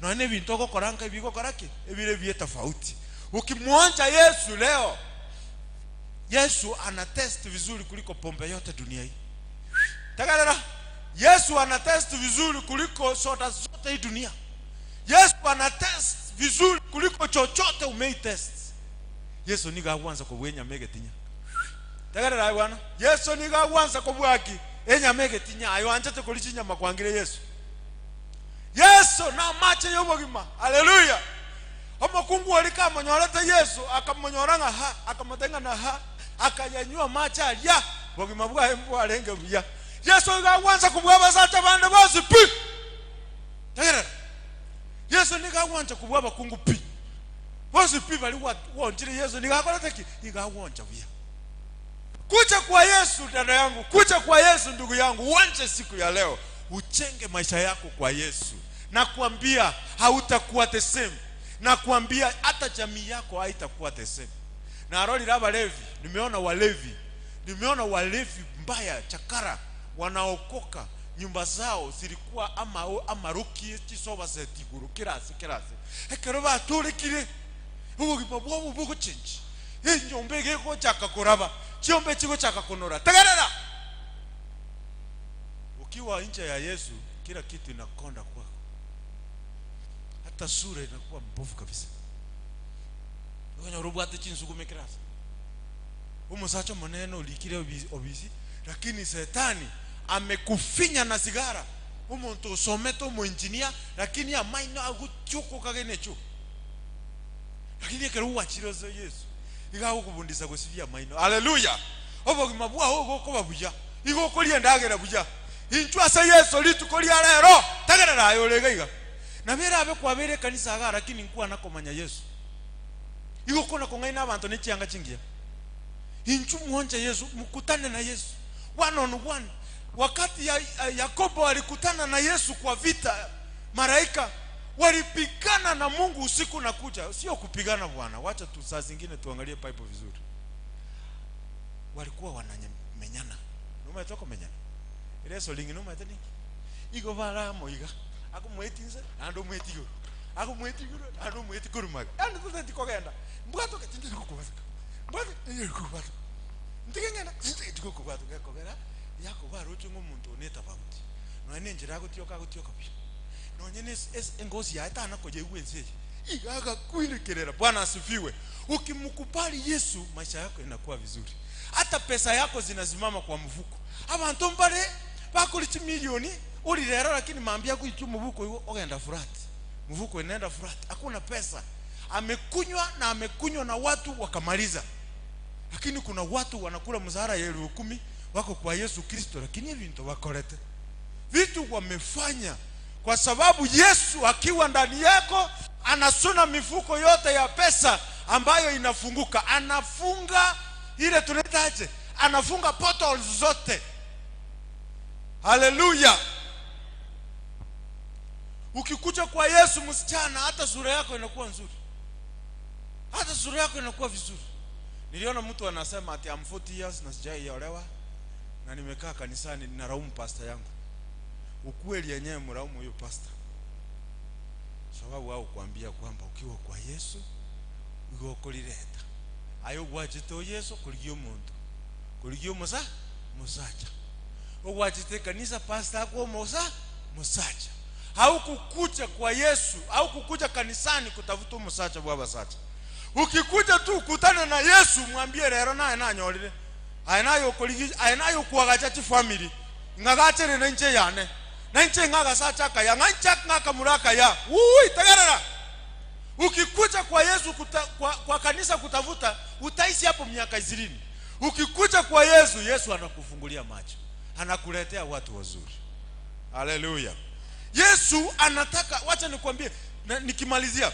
Na ne bintu koranka biko koraki ebile bie tofauti. Ukimwanja Yesu leo, Yesu ana test vizuri kuliko pombe yote dunia hii. Takalera, Yesu ana test vizuri kuliko soda zote hii dunia. Yesu ana test vizuri kuliko chochote umei test. Yesu niga kwanza kubwenya megetinya. Takalera bwana, Yesu niga kwanza kubwaki enya megetinya ayo anjete kulichinya makwangire Yesu. Yesu na mache yobogima. Haleluya. Omukungu alika monyorete Yesu akamonyoranga ha akamutenga na ha akayanywa macha alya bogima bwaye mbwarenge buya. Yesu igakwanza kubwa basacha bande bose pi. Tegera. Yesu nigakwanza kubwa bakungu pi. Bose pi bali wonjire Yesu nigakora teki igawonja buya. Kuja kwa Yesu dada yangu, kuja kwa Yesu ndugu yangu, uonje siku ya leo, uchenge maisha yako kwa Yesu. Nakwambia hautakuwa the same. Nakwambia hata jamii yako haitakuwa the same. Na roli la walevi, nimeona walevi. Nimeona walevi mbaya chakara wanaokoka, nyumba zao zilikuwa ama ruki chisoba zetiguru kirasi kirasi. Ekero batulikire ubugima bwabo buguchinji. Enyombe geko chaka kuraba, chiombe chiko chaka kunora. Tegerera. Ukiwa nje ya Yesu kila kitu inakonda kwako. Hata sura inakuwa mbovu kabisa. Ukanya rubwate chinsugume kirasi. Umusacho maneno ulikire obisi, lakini setani amekufinya na sigara. Umuntu usometo mu engineer lakini amaino aguchuko kagenecho. Lakini ekero gwachire ase Yesu, iga agokobundisa gosibia amaino. Haleluya! Obogima bwao gokoba buya, igo okoria endagera buya. Inchwe ase Yeso rituko ria rero, tegerera aye ore iga iga. Nabo erabe kwabeire ekanisa igaa lakini nkwana komanya Yeso. Igo okona kong'aina abanto ne chianga chingiya. Inchwe mwanche Yeso, mokutane na Yeso one on one. Wakati ya, Yakobo alikutana na Yesu kwa vita, malaika walipigana na Mungu usiku na kucha. Sio kupigana bwana, wacha tu saa zingine tuangalie Bible vizuri. Walikuwa wanamenyana. Numaete okomenyana? Wrestling numaete ninki? Igo baramoiga, akomoetia inse naende omoetie igoro, akomoetia igoro naende omoetie korwa magega. Yaani toteti kogenda, mbwate oke tinteti gokobwata, mbwate tinteti gokobwata, ntige ng'ende tinteti gokobwata gekogera Yakobo aroche ng'a omonto one etafauti, nonya na enchera agotioka agotioka buya, nonye na engosi yaye tana koyeigwa ense eye, iga agakwerekerera. Bwana asifiwe. Ukimkubali Yesu maisha yako inakuwa vizuri, hata pesa yako zinasimama kwa mfuko. Abanto mbare bakori chimilioni ori rero lakini mambia agoikia omobuko igo ogenda flat, mfuko inaenda flat, hakuna pesa. Amekunywa na amekunywa na watu wakamaliza. Lakini kuna watu wanakula mshahara ya elfu kumi wako kwa Yesu Kristo, lakini ebinto bakorete, vitu wamefanya, kwa sababu Yesu akiwa ndani yako anasuna mifuko yote ya pesa ambayo inafunguka, anafunga ile tunaitaje, anafunga portals zote. Haleluya! Ukikuja kwa Yesu msichana, hata sura yako inakuwa nzuri, hata sura yako inakuwa vizuri. Niliona mtu anasema ati I'm 40 years na sijaiolewa na nimekaa kanisani, ninalaumu pastor yangu. Ukweli yenyewe mlaumu huyo pastor, sababu wao kuambia kwamba ukiwa kwa Yesu igokorireta ayo gwachete o Yesu kurigia omonto kurigia omosa mosacha ogwachete kanisa pastor akwo omosa mosacha. Haukukuja kwa Yesu, haukukuja kanisani kutafuta omosacha bwa abasacha. Ukikuja tu ukutane na Yesu, mwambie rero naye nanyorire aye naye okorigi aye naye okwagacha chifamiri ng'agachere na inche yane na inche ng'agasacha akaya ng'a inche ng'akamura akaya. Wui, tegerera. Ukikuja kwa Yesu kwa kanisa kutafuta, utaishi hapo miaka 20. Ukikuja kwa Yesu, Yesu anakufungulia macho, anakuletea watu wazuri. Haleluya. Yesu anataka, wacha nikwambie na, nikimalizia,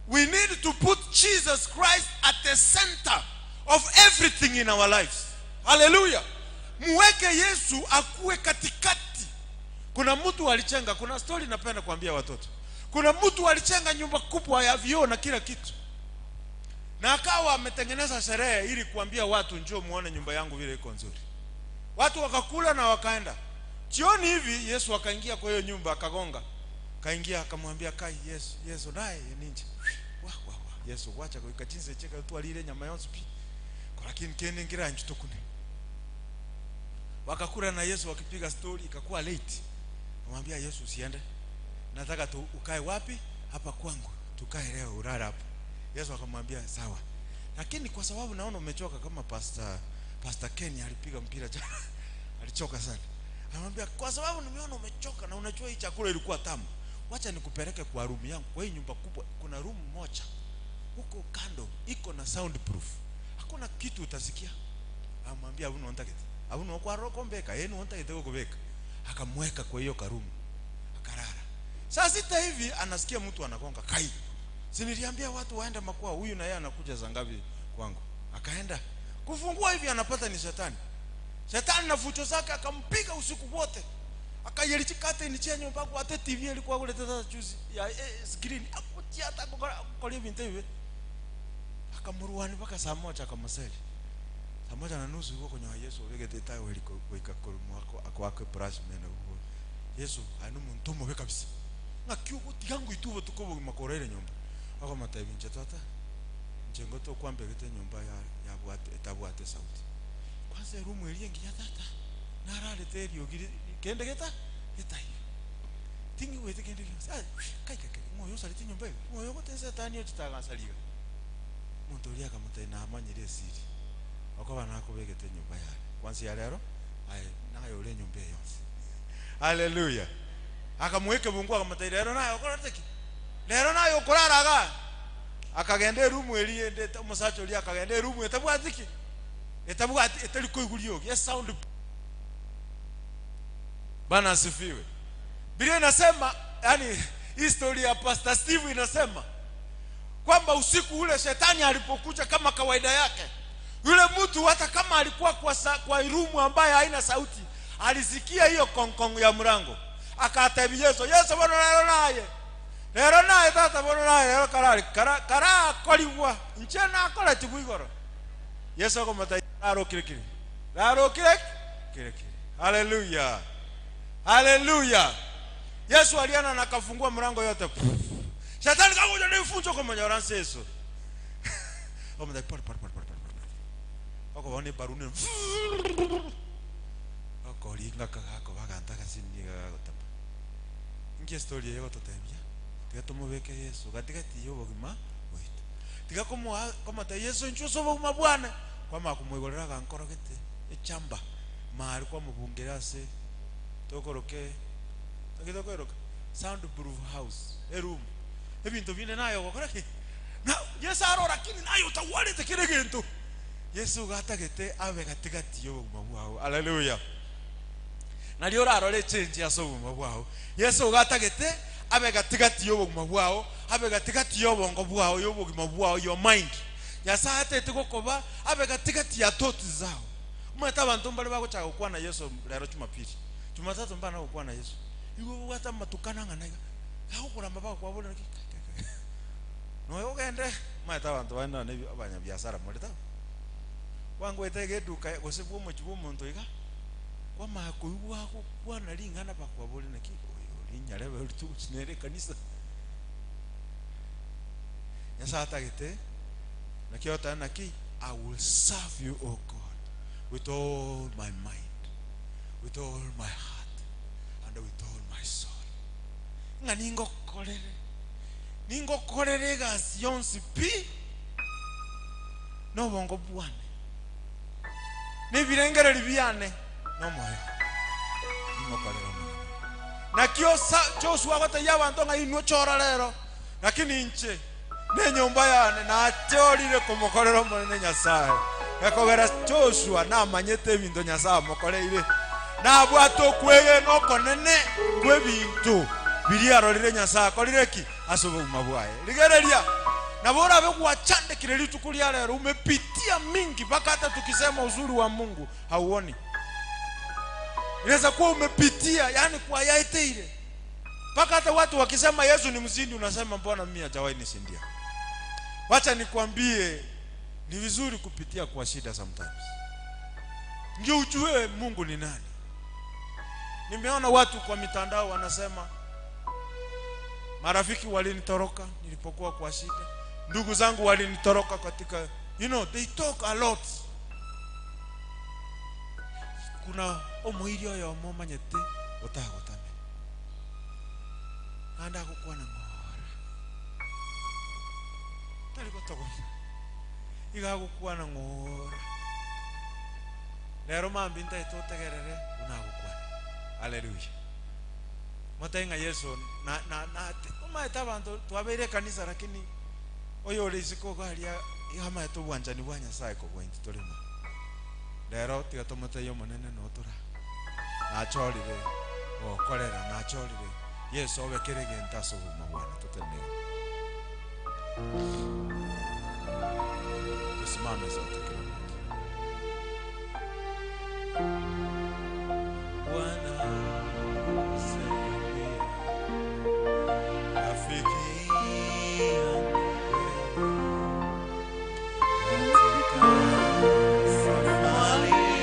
we need to put Jesus Christ at the center of everything in our lives. Haleluya. Muweke Yesu akuwe katikati. Kuna mtu alichenga, kuna story napenda kuambia watoto. Kuna mtu alichenga nyumba kubwa ya vioo na kila kitu, na akawa ametengeneza sherehe ili kuambia watu njoo muone nyumba yangu vile iko nzuri. Watu wakakula na wakaenda. Jioni hivi Yesu akaingia kwa hiyo nyumba akagonga. Kaingia akamwambia kai Yesu, Yesu naye ninje. Wa wa wa Yesu wacha kuika jinsi cheka tu alile nyama yonse pi. Lakini kende ngira njitukune. Wakakula na Yesu wakipiga story, ikakuwa late. Akamwambia Yesu usiende. Nataka tu ukae wapi? Hapa kwangu. Tukae leo ulale hapo. Yesu akamwambia sawa. Lakini kwa sababu naona umechoka kama Pastor Ken alipiga mpira jana. Alichoka sana. Anamwambia kwa sababu nimeona umechoka na unajua hii chakula ilikuwa tamu, wacha nikupeleke kwa room yangu. Kwa hii nyumba kubwa kuna room moja huko kando iko na soundproof, hakuna kitu utasikia. Amwambia abuno ntakete abuno kwa roko mbeka yenu ntakete kubeka. Akamweka kwa hiyo karumu akalala. Saa sita hivi anasikia mtu anagonga kai. Si niliambia watu waende makwao, huyu na yeye anakuja saa ngapi kwangu? Akaenda kufungua hivi anapata ni shetani. Shetani na fucho zake akampiga usiku wote. Akayelichikate ni chenye nyumba kwa ate TV ilikuwa kule tata juzi ya screen akutia hata kwa hivi hivi. Akamruani mpaka saa moja akamseli. Saa moja na nusu huko kwenye Yesu wegete tayo iliko kuika kwa akwake brush meno huko. Yesu anu muntu mobe kabisa. Ngakiugo tigangu itubo tukobo makorere nyumba. Akamata ibinje tata. Njengo to kwambe gete nyumba ya bwate etabwate sauti. Kwanza room elie nginya tata. Nararete eriogi kende geta geta hiyo. Tingi wete kende geta. Kai kai kai moyo saliti nyumba hiyo. Moyo gote satani yochitagasaliga. Muntu uria akamata ina amanyire siri. Okoba nakubegete nyumba yale. Kwanza ya lero aye nayo ule nyumba yonse. Haleluya. Akamweke Mungu akamata lero nayo okorate ki. Lero nayo okoraraga. Akagenda erumu eri ende omosacha oria akagenda erumu etabwati ki? Etabwati etari koigwa riogi, esound. Bwana asifiwe. Biblia inasema, yani history ya Pastor Steve inasema kwamba usiku ule shetani alipokuja kama kawaida yake, yule mtu hata kama alikuwa kwa room ambayo haina sauti, alisikia hiyo kongkong ya mlango. Akatebi Yesu, Yesu bono lero naye. Lero naye tata bono naye lero karari kara kara koligwa. Nche nakora tibwigoro. Yesu akomata raro kire kire. Raro kire kire kire. Hallelujah. Hallelujah. Yesu aliana na akafungua mlango yote. Shetani kakuja nifunzo kwa mwenye Yesu. Omda pole pole pole pole pole. Okobona ebaruni. Okoringa kagako baganta kasini gagotama. Nki story yego totembia. Tiga tumubeke Yesu katikati y'obogima bwaitu. Tiga komoa komata Yesu nchuso obogima bwane. Kwama kumwigorera gankorogete echamba. Mari kwamubungera ase tokoroke. Tokoroke soundproof house, a room. Ebintu bine nayo gokora ki? Na Yesu arora lakini nayo utawalete kile kintu. Yesu gatagete abe katikati y'obogima bwao. Hallelujah. Nari orarore change ase obogima bwao. Yesu gatagete abe katikati y'obogima bwao, abe katikati y'obongo bwao, y'obogima bwao, your mind. Nyasaye atete gokoba abe katikati ya thoughts zao. Mweta abantu mbali bagochaka gokwana Yesu lero Jumapili. Jumatatu mbana gokwana Yesu. Igo bwata matukana ng'ana iga. Gagokuramba bakwabona ki? Noyo ogende mweta abantu baenda ne abanyabiasara moreta. Wangwete geduka gose bwomochi bw'omonto iga. Kwama koigwa gokwana ring'ana bakwabore naki oyo rinyarebe rituchinere kanisa. Nyasaye atagete naki otana naki I will serve you, O God, with all my mind, with all my heart, and with all my soul. Ng'a ningokorere. Ningokorere egasi yonsi pi nobongo bwane. Nebirengereri biane nomoyo. Ningokorere omonene. Nakio Joshua agotebia abanto ng'a inwe chora rero, lakini inche nenyomba yane nachorire komokorera omonene Nyasaye. Ekogera Joshua namanyete ebinto Nyasaye amokoreire. Nabwate okwegena okonene kw'ebinto biria arorire Nyasaye akorire ki ase obogima bwaye. Rigereria nabo orabe gwachandekire rituko ria rero, umepitia mingi mpaka hata tukisema uzuri wa Mungu hauoni. Inaweza kuwa umepitia yani kwa yaiteire mpaka hata watu wakisema Yesu ni mshindi unasema mbona mimi hajawahi nishindia. Wacha nikwambie, ni vizuri kupitia kwa shida sometimes ndio ujue Mungu ni nani. Nimeona watu kwa mitandao wanasema marafiki walinitoroka nilipokuwa kwa shida, ndugu zangu walinitoroka katika, you know, they talk a lot. Kuna omuiri oyo omomanyete otagotame anda gokwana ng'ora tari gotogota iga gokwana ng'ora lero mambi ntaete otegerere unagokwana. Haleluya. Motenga Yesu na na na omaete abanto twabeire kanisa lakini oyo ore isiko garia ihamaete obwanchani bwa Nyasaye kobwainti torimo. Lero tiga tomotebie omonene notora nachorire gokorera nachorire Yesu obekere gento ase obogima bwane totenene. Tusimame sote kila mtu. Bwana nisaidie, rafiki yangu katika safari na wewe.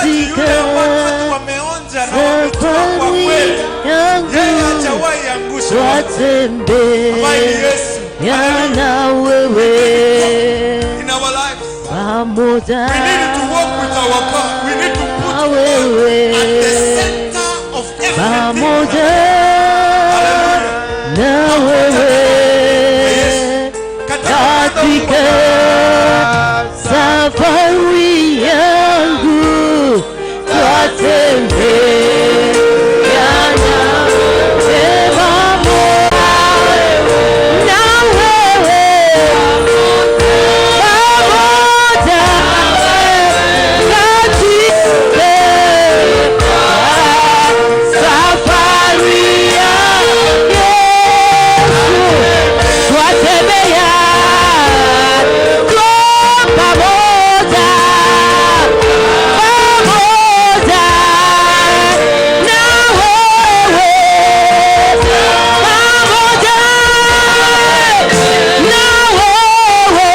Tunahitaji yule ambaye watu wameonja na wamejua kwa kweli yeye hajawahi angusha watu, ambaye ni Yesu. Na wewe In our lives, pamoja we need to walk with our God. We need to put na God wewe at the center of everything. Pamoja Hallelujah. na wewe Katika katika safari yangu twatembea na wewe pamoja katika safari ya Yesu twatembea kwa pamoja, pamoja na wewe, pamoja na wewe.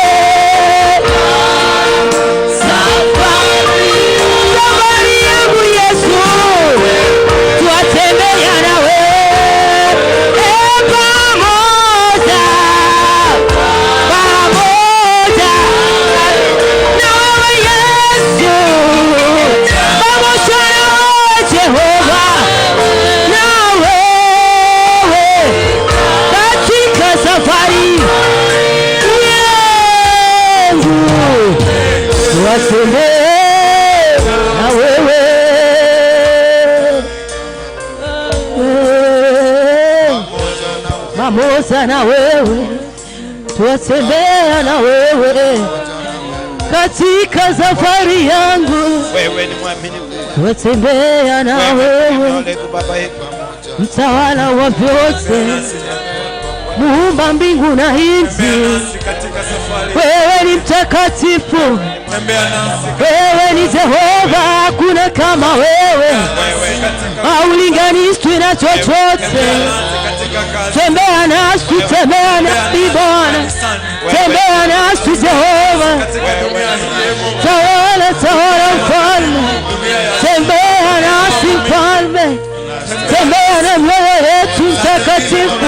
Safari yangu Yesu twatembea na wewe pamoja, pamoja na wewe Yesu, pamoja na wewe Jehova, na wewe katika safari yangu twatembea na wewe. Pamoja na wewe twatembea na wewe katika safari yangu Wewe ni mwaminifu. twatembea na Wewe ni wewe mwaminifu, Baba yetu. Mtawala wa vyote, muumba mbingu na nchi, Tembea nasi katika safari. Wewe ni mtakatifu, Tembea nasi wewe ni Jehova, hakuna kama wewe, nasi katika haulinganishwi na chochote. Tembea nasi katika kazi. Tembea nasi, tembea nasi Bwana, Kanisani. tembea nasi Jehova, Katika dunia hii, ee Mungu. Tawala, tawala mfalme, Dunia ya tembea nasi mfalme, tembea na mioyo yetu mtakatifu,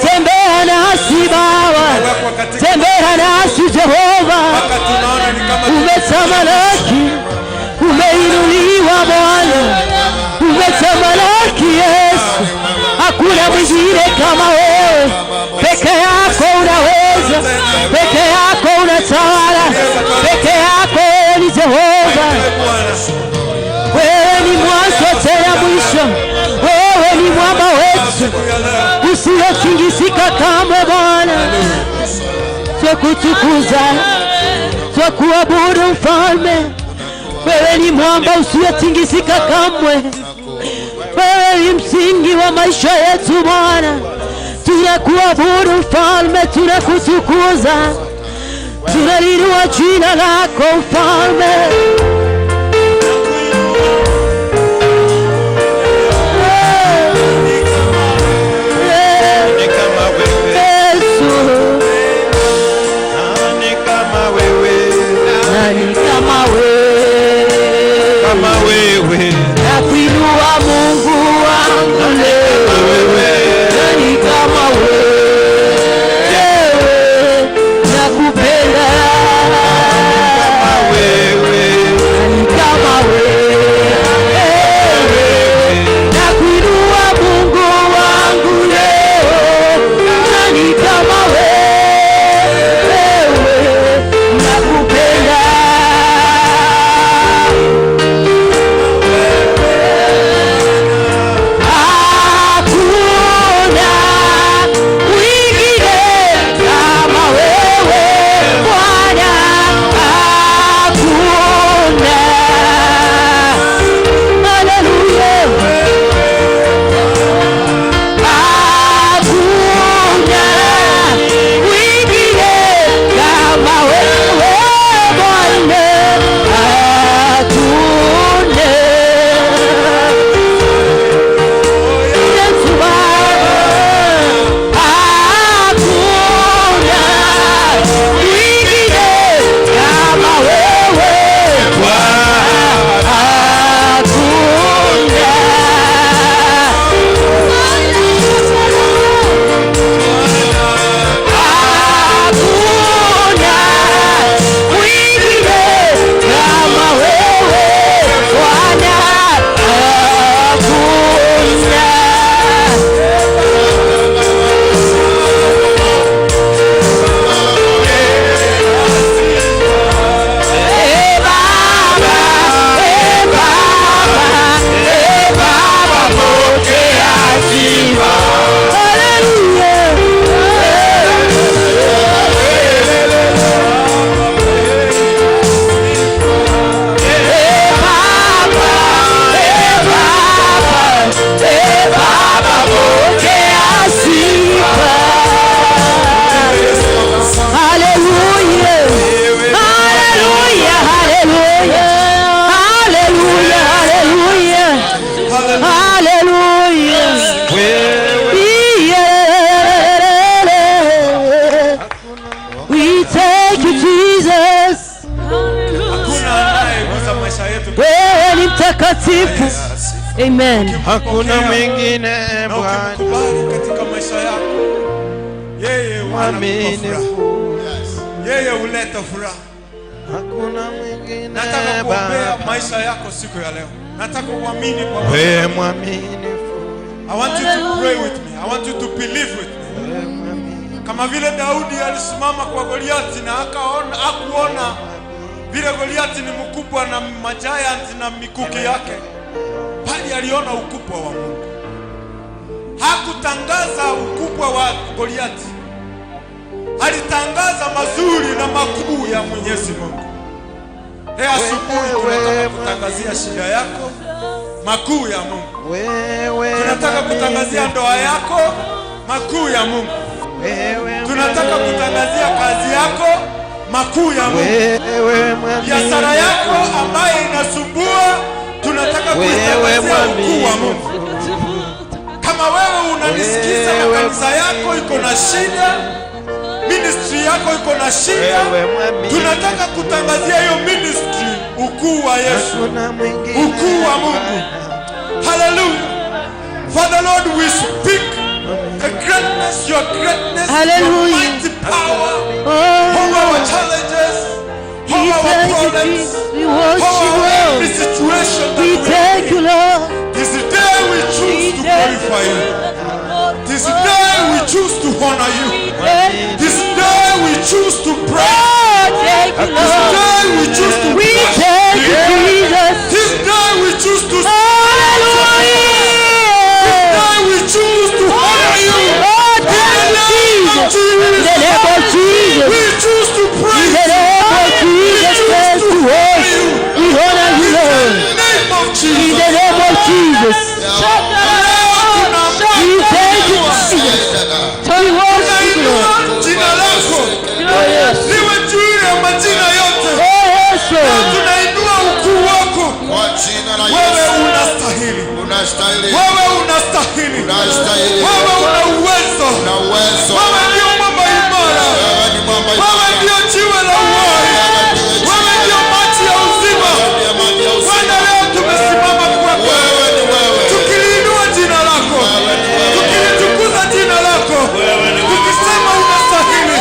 tembea nasi Baba, wekwa katika tembea nasi Jehova, mpaka tunaona ni kama umetamalaki, umeinuliwa Bwana, umetamalaki Yesu, hakuna mwingine kama wewe, peke yako unaweza, peke yako unatawala, peke yako wewe ni Jehova. Bwana. Wewe ni mwanzo tena mwisho, wewe ni mwamba wetu Siku ya leo usiotingisika kamwe. Bwana, twakutukuza, twakuabudu mfalme. Wewe ni mwamba usiotingisika kamwe, wewe ni msingi wa maisha yetu Bwana. Tunakuabudu mfalme, tunakutukuza, tunaliinua jina lako mfalme. Nani kama wewe? Yesu, Nani kama wewe? Nani kama wewe? Kama wewe. Nakuinua Mungu wangu leo, Wewe. Nani kama wewe? Nakupenda. Kama wewe. Nani kama wewe? Nakuinua Mungu wangu leo, nani kama wewe? Nakupenda. Wewe ni mtakatifu. Amen. Hakuna mwingine Na Bwana ukimkubali katika maisha yako, yeye anakupa furaha, mwaminifu, yeye huleta furaha. hakuna mwingine Nataka kuombea Baba, maisha yako siku ya leo. Nataka uamini pamoja. wewe mwaminifu, I want you to pray with me. I want you to believe with me. wewe mwaminifu, Kama vile Daudi alisimama kwa Goliati na akaona, hakuona vile Goliati ni mkubwa na magiant na mikuki yake, bali aliona ukubwa wa Mungu. Hakutangaza ukubwa wa Goliati, alitangaza mazuri na makuu ya Mwenyezi Mungu. Leo asubuhi tunataka kutangazia shida yako makuu ya Mungu. wewe Tunataka kutangazia ndoa yako makuu ya Mungu. wewe Tunataka kutangazia kazi yako makuu ya Mungu. wewe mwaminifu, Biashara yako ambayo inasumbua, tunataka wewe kuitangazia ukuu wa Mungu. mwaminifu, Kama wewe unanisikiza na kanisa yako iko na shida, ministry yako iko na shida, wewe mwaminifu, tunataka kutangazia hiyo ministry ukuu wa Yesu, hakuna mwingine ukuu wa Mungu. Hallelujah. Father Lord, we speak the greatness, your greatness, your Hallelujah. mighty power Oh, over our challenges, we over our thank you, problems, Jesus. We worship over you, every Lord. situation that We we are thank in. you, Lord. This day we choose to glorify you. This day we choose to honor you. This day we choose to pray. Oh, thank you, This Lord. day we choose to We worship. thank you, Jesus. This day we choose to Hallelujah. This day we choose to honor you. Oh, thank you, Jesus. In the name of Jesus. We choose to In praise the name of Jesus Christ, we worship. We honor you, In Lord. the name of In Jesus. the name of Jesus. Leo We thank you, Jesus. We worship you, Lord. tunainua jina lako liwe juu ya majina yote. Oh, yes, Lord. Tunainua ukuu wako. Kwa jina la Wewe Yesu unastahili, unastahili, wewe unastahili, unastahili, wewe una uwezo, una uwezo. wewe ndio mwamba imara, Wewe ni mwamba wewe imara. ndio jiwe la uhai, wewe ndio maji ya uzima. Ndiye maji ya uzima. Bwana, leo tumesimama kwako Wewe ni wewe. tukiliinua jina lako, tukilitukuza jina lako, tukisema unastahili,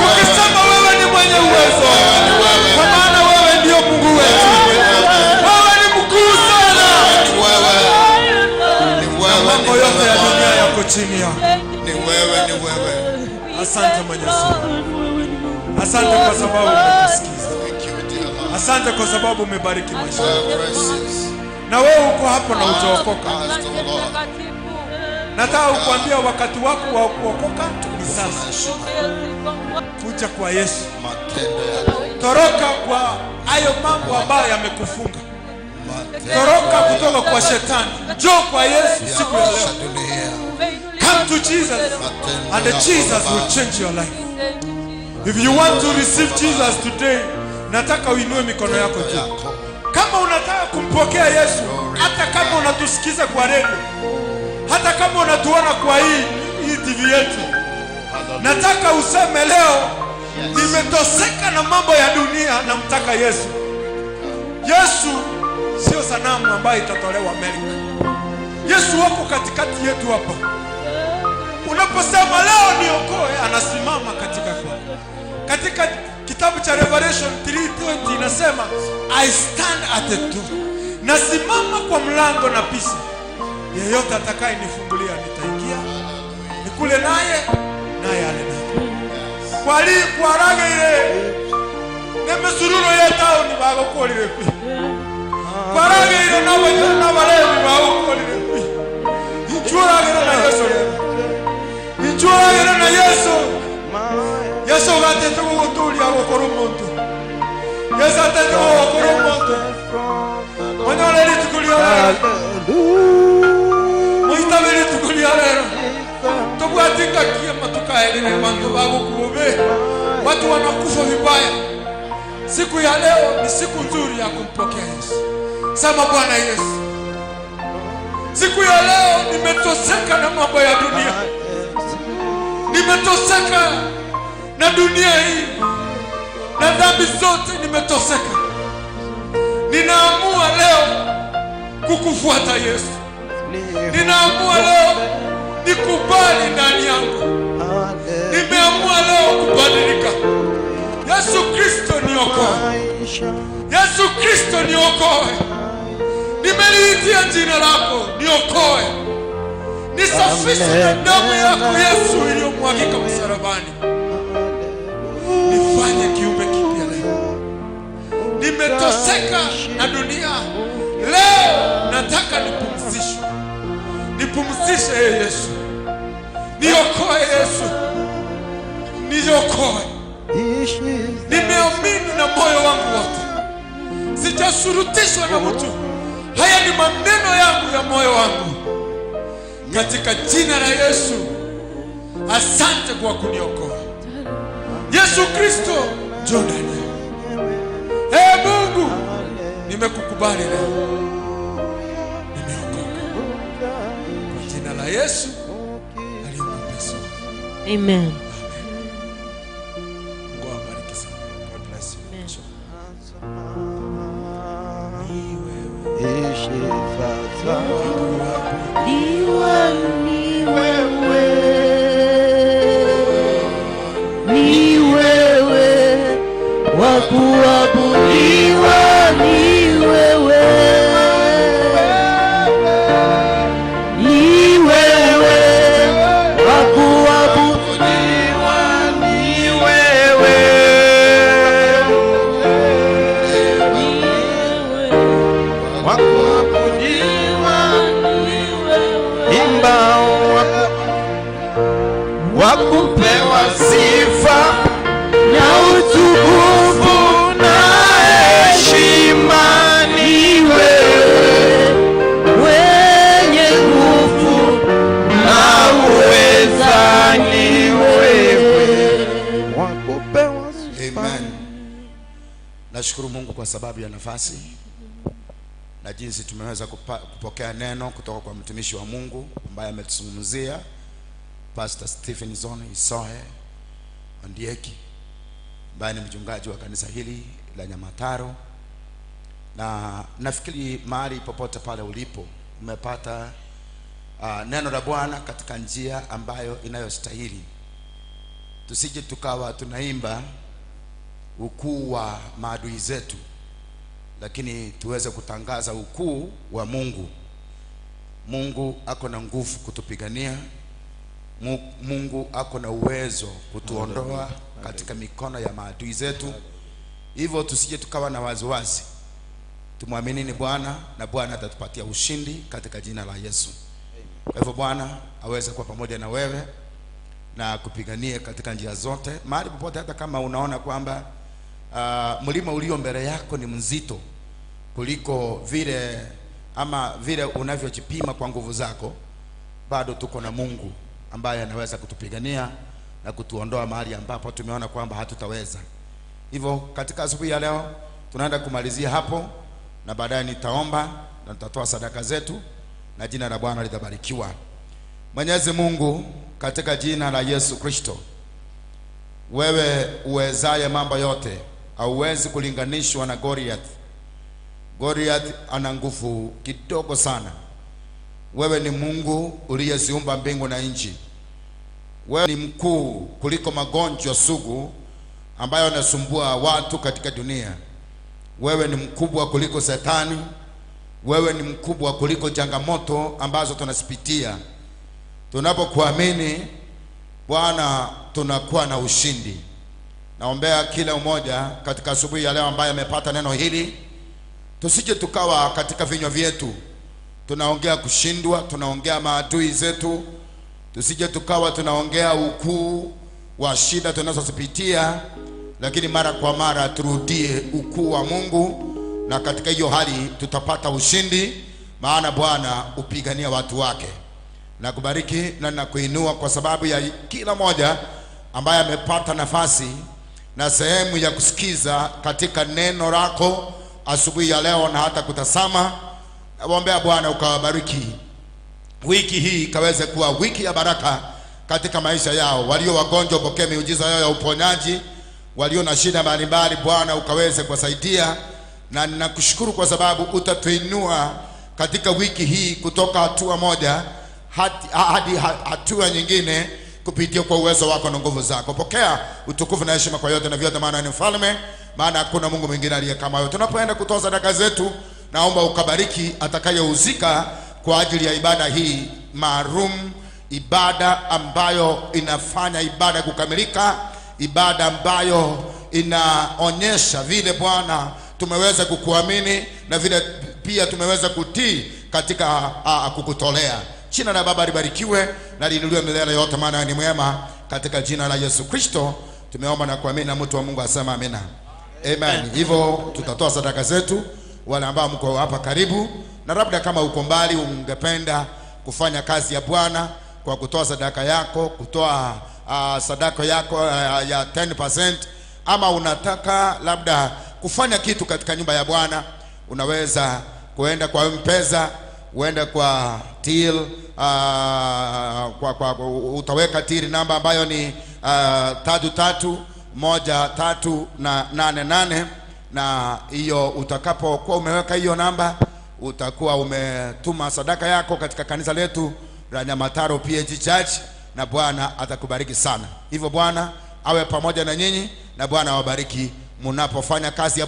tukisema wewe ni mwenye uwezo, kwa maana wewe ndio Mungu wetu, wewe ni mkuu sana. Ni wewe. Ni wewe, Mambo ni yote ya wewe dunia Bwana. yako chini yako. Ni wewe, ni wewe. Asante Mwenyezi Mungu, asante kwa sababu umetusikiza, Thank you, dear Lord. asante kwa sababu umebariki maisha Your yetu. graces. Na wewe uko hapo na hujaokoka, Us, O Lord. nataka kukuambia wakati wako wa kuokoka ni sasa. Kuja kwa Yesu, Matendo yako. toroka kwa hayo mambo ambayo yamekufunga, Matendo toroka kutoka kwa shetani, njoo kwa Yesu siku ya ya leo. dunia. Come to Jesus Matendo and yako Jesus will Baba. change your life. If you want to receive Jesus today, nataka uinue mikono yako juu. Yako. Kama unataka kumpokea Yesu, hata kama unatusikiza kwa redio, hata kama unatuona kwa hii TV yetu, nataka useme leo, nimetoseka na mambo ya dunia, namtaka Yesu. Yesu sio sanamu ambayo itatolewa Amerika. Yesu wako katikati yetu hapa. Unaposema leo niokoe, anasimama katika kwako. Katika kitabu cha Revelation 3:20 inasema I stand at the door, nasimama kwa mlango na bisa, yeyote atakaye nifungulia nitaingia, nikule naye naye ale naye. Kwali kwaragire nemisururo yetauni bagukurire pi, kwaragire n'abalevi bagukurire pi, inchuragire na Yesu rero, inchuragire na Yesu. Yesu gatete guguturia gukora omonto, Yesu atete gugukora omonto, onyore rituko ria rero, moitabe rituko ria rero, tobwatingakie matukaerere bantu bagukube, watu wanakufa vibaya. Siku ya leo ni siku nzuri ya kumpokea Yesu. Sema Bwana Yesu, siku ya leo nimetoseka na mambo ya dunia, nimetoseka na dunia hii na dhambi zote, nimetoseka. Ninaamua kukufuata Yesu. Ninaamua leo nikubali ndani yangu, nimeamua leo kubadilika. Yesu Kristo niokoe, Yesu Kristo niokoe. Nimeliitia jina lako, niokoe, nisafishe na damu yako Yesu iliyomwagika msalabani, nifanye kiumbe kipya leo. Nimetoseka na dunia, leo nataka nipumzishwe, nipumzishe ye Yesu, niokoe Yesu, niokoe. Nimeamini na moyo wangu wote, sijashurutishwa na mtu. Haya ni maneno yangu ya moyo wangu, katika jina la Yesu. Asante kwa kuniokoa Yesu Kristo, njoo ndani yangu. Ee Mungu, nimekukubali leo, nimeokoka kwa jina la Yesu aliye mwepesi. Amen. Mungu awabariki sana. God bless you. Ni wewe, ni wewe wa kuabudiwa, ni wewe, ni wewe wa kuabudiwa, ni wewe, Wa kuabudiwa, imba wa kupewa sifa na utukufu na heshima ni wewe, mwenye nguvu na uweza ni wewe, wa kupewa sifa. Amen. Nashukuru Mungu kwa sababu ya nafasi na jinsi tumeweza kupokea neno kutoka kwa mtumishi wa Mungu ambaye ametuzungumzia, Pastor Stephen Zon Isohe Ondieki, ambaye ni mchungaji wa kanisa hili la Nyamataro, na nafikiri mahali popote pale ulipo umepata neno la Bwana katika njia ambayo inayostahili. Tusije tukawa tunaimba ukuu wa maadui zetu, lakini tuweze kutangaza ukuu wa Mungu. Mungu ako na nguvu kutupigania. Mungu ako na uwezo kutuondoa katika mikono ya maadui zetu. Hivyo tusije tukawa na waziwazi. Tumwaminini Bwana na Bwana atatupatia ushindi katika jina la Yesu. Kwa hivyo Bwana aweze kuwa pamoja na wewe na kupiganie katika njia zote, mahali popote, hata kama unaona kwamba mlima ulio mbele yako ni mzito kuliko vile ama vile unavyojipima kwa nguvu zako, bado tuko na Mungu ambaye anaweza kutupigania na kutuondoa mahali ambapo tumeona kwamba hatutaweza. Hivyo katika asubuhi ya leo tunaenda kumalizia hapo, na baadaye nitaomba na tutatoa sadaka zetu na jina la Bwana litabarikiwa. Mwenyezi Mungu, katika jina la Yesu Kristo, wewe uwezaye mambo yote, hauwezi kulinganishwa na Goliath. Goliath ana nguvu kidogo sana. Wewe ni Mungu uliyeziumba mbingu na nchi. Wewe ni mkuu kuliko magonjwa sugu ambayo yanasumbua watu katika dunia. Wewe ni mkubwa kuliko Shetani. Wewe ni mkubwa kuliko changamoto ambazo tunazipitia. Tunapokuamini Bwana, tunakuwa na ushindi. Naombea kila mmoja katika asubuhi ya leo ambaye amepata neno hili, tusije tukawa katika vinywa vyetu tunaongea kushindwa, tunaongea maadui zetu, tusije tukawa tunaongea ukuu wa shida tunazozipitia, lakini mara kwa mara turudie ukuu wa Mungu, na katika hiyo hali tutapata ushindi, maana Bwana upigania watu wake. Nakubariki na nakuinua kwa sababu ya kila moja ambaye amepata nafasi na sehemu ya kusikiza katika neno lako asubuhi ya leo na hata kutazama. Naomba Bwana ukawabariki, wiki hii ikaweze kuwa wiki ya baraka katika maisha yao. Walio wagonjwa pokee miujiza yao ya uponyaji, walio na shida mbalimbali Bwana ukaweze kuwasaidia, na ninakushukuru kwa sababu utatuinua katika wiki hii kutoka hatua moja hadi hatua nyingine kupitia kwa uwezo wako na nguvu zako. Pokea utukufu na heshima kwa yote na vyote, maana ni mfalme, maana hakuna Mungu mwingine aliye kama wewe. Tunapoenda kutoa sadaka zetu, naomba ukabariki atakayehusika kwa ajili ya ibada hii maalum, ibada ambayo inafanya ibada kukamilika, ibada ambayo inaonyesha vile Bwana tumeweza kukuamini na vile pia tumeweza kutii katika kukutolea. Jina la Baba libarikiwe na liinuliwe milele yote, maana ni mwema. Katika jina la Yesu Kristo tumeomba na kuamini, na mtu wa Mungu asema amina. Amen. Hivyo tutatoa sadaka zetu, wale ambao mko hapa karibu, na labda kama uko mbali ungependa kufanya kazi ya Bwana kwa kutoa sadaka yako, kutoa sadaka yako ya 10%, ama unataka labda kufanya kitu katika nyumba ya Bwana, unaweza kuenda kwa M-Pesa, uende kwa till, kwa utaweka till namba ambayo ni 3313 na 88, na hiyo utakapokuwa umeweka hiyo namba utakuwa umetuma sadaka yako katika kanisa letu la Nyamataro PAG Church, na Bwana atakubariki sana. Hivyo Bwana awe pamoja na nyinyi na Bwana awabariki mnapofanya kazi ya